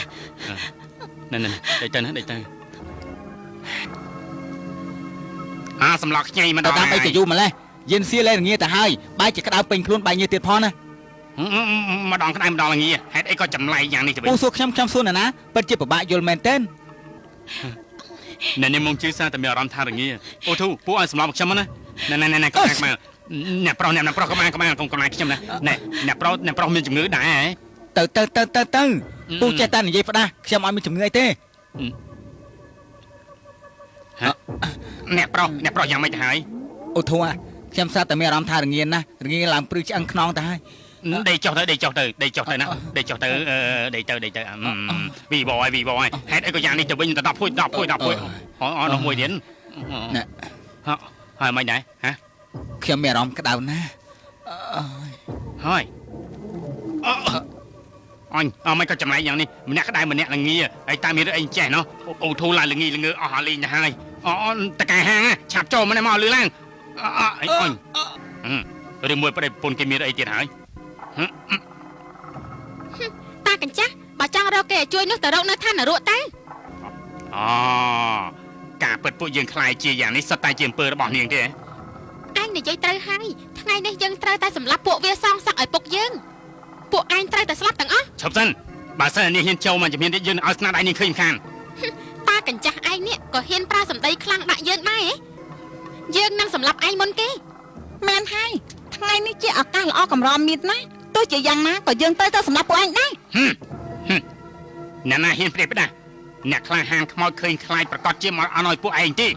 ណែណែដេកទៅណាដេកទៅអាសម្លក់ខ្ញីមិនដល់តាមអីទៅយូរម្លេះយិនសៀលែងរងាទៅហើយបែរជាក្តៅពេញខ្លួនបែរញើសទៀតផងណាម្ដងក្តៅម្ដងរងាហេតុអីក៏ចម្លែកយ៉ាងនេះទៅវិញពូសួរខ្ញុំខ្ញុំសួរណាណាពិតជាពិបាកយល់មែនទេអ្នកនាងមកជឿសារតែមានអារម្មណ៍ថារងាអូធូពួកឲ្យសម្លក់ខ្ញុំណាណែណែណែកុំក្បាលអ្នកប្រុសអ្នកប្រុសក្បាលក្បាលកុំកំឡាយខ្ញុំណាណែអ្នកប្រុសអ្នកប្រុសមានជំងឺដែរហ៎ទៅទៅទៅទៅទៅពូចេះតែនិយាយផ្ដាស់ខ្ញុំអត់មានជំងឺអីទេហ៎អ្នកប្រុសអ្នកប្រុសយ៉ាងម៉េចទៅហើយអូធូខ្ញុំសារតែមានអារម្មណ៍ថារងាណាស់រងាឡើងព្រឺឆ្អឹងខ្នងទៅហើយដេកចុះទៅដេកចុះទៅដេកចុះទៅណាដេកចុះទៅដេកទៅដេកទៅវីបយវីបយហេតុអីក៏យ៉ាងនេះទៅវិញទៅ10ភួយ10ភួយ10ភួយអូនោះមួយទៀតណែហើយមិនដែរហ៎ខ្ញុំមានអារម្មណ៍ក្តៅណាស់ហើយអញអមិនក៏ចម្លែកយ៉ាងនេះម្នាក់ក្តៅម្នាក់ល្ងាហើយតាមមានរឿងអីចេះណោះអូធូឡើងល្ងីល្ងើអស់អាលីងទៅហើយអូតកែហាងឆាប់ចូលមកមកលឺឡើងអញឬមួយប្តីប្រពន្ធគេមានអីទៀតហើយតាកញ្ចាស់បើចង់រកគេឲ្យជួយនោះទៅរកនៅឋាននរកទៅអូការពិតពួកយើងខ្លាយជាយ៉ាងនេះសុទ្ធតែជាអំពើរបស់នាងទេឯងនិយាយត្រូវហើយថ្ងៃនេះយើងត្រូវតែសម្លាប់ពួកវាសងសឹកឲ្យពុកយើងពួកឯងត្រូវតែស្លាប់ទាំងអស់ឈប់សិនបើសិននាងហ៊ានចូលមកជំហានទៀតយើងឲ្យស្នាដៃនាងឃើញខានតាកញ្ចាស់ឯងនេះក៏ហ៊ានប្រើសម្ដីខ្លាំងដាក់យើងដែរយើងនឹងសម្លាប់ឯងមុនគេមែនហើយថ្ងៃនេះជាឱកាសល្អកម្រមានណាទោះជាយ៉ាងណាក៏យើងត្រូវតែសម្លាប់ពួកឯងដែរអ្នកណាហ៊ានព្រាបផ្ដាស់អ្នកក្លាហានខ្មោចឃើញខ្លាចប្រកាសជាមកអត់ឲ្យពួកឯងទេ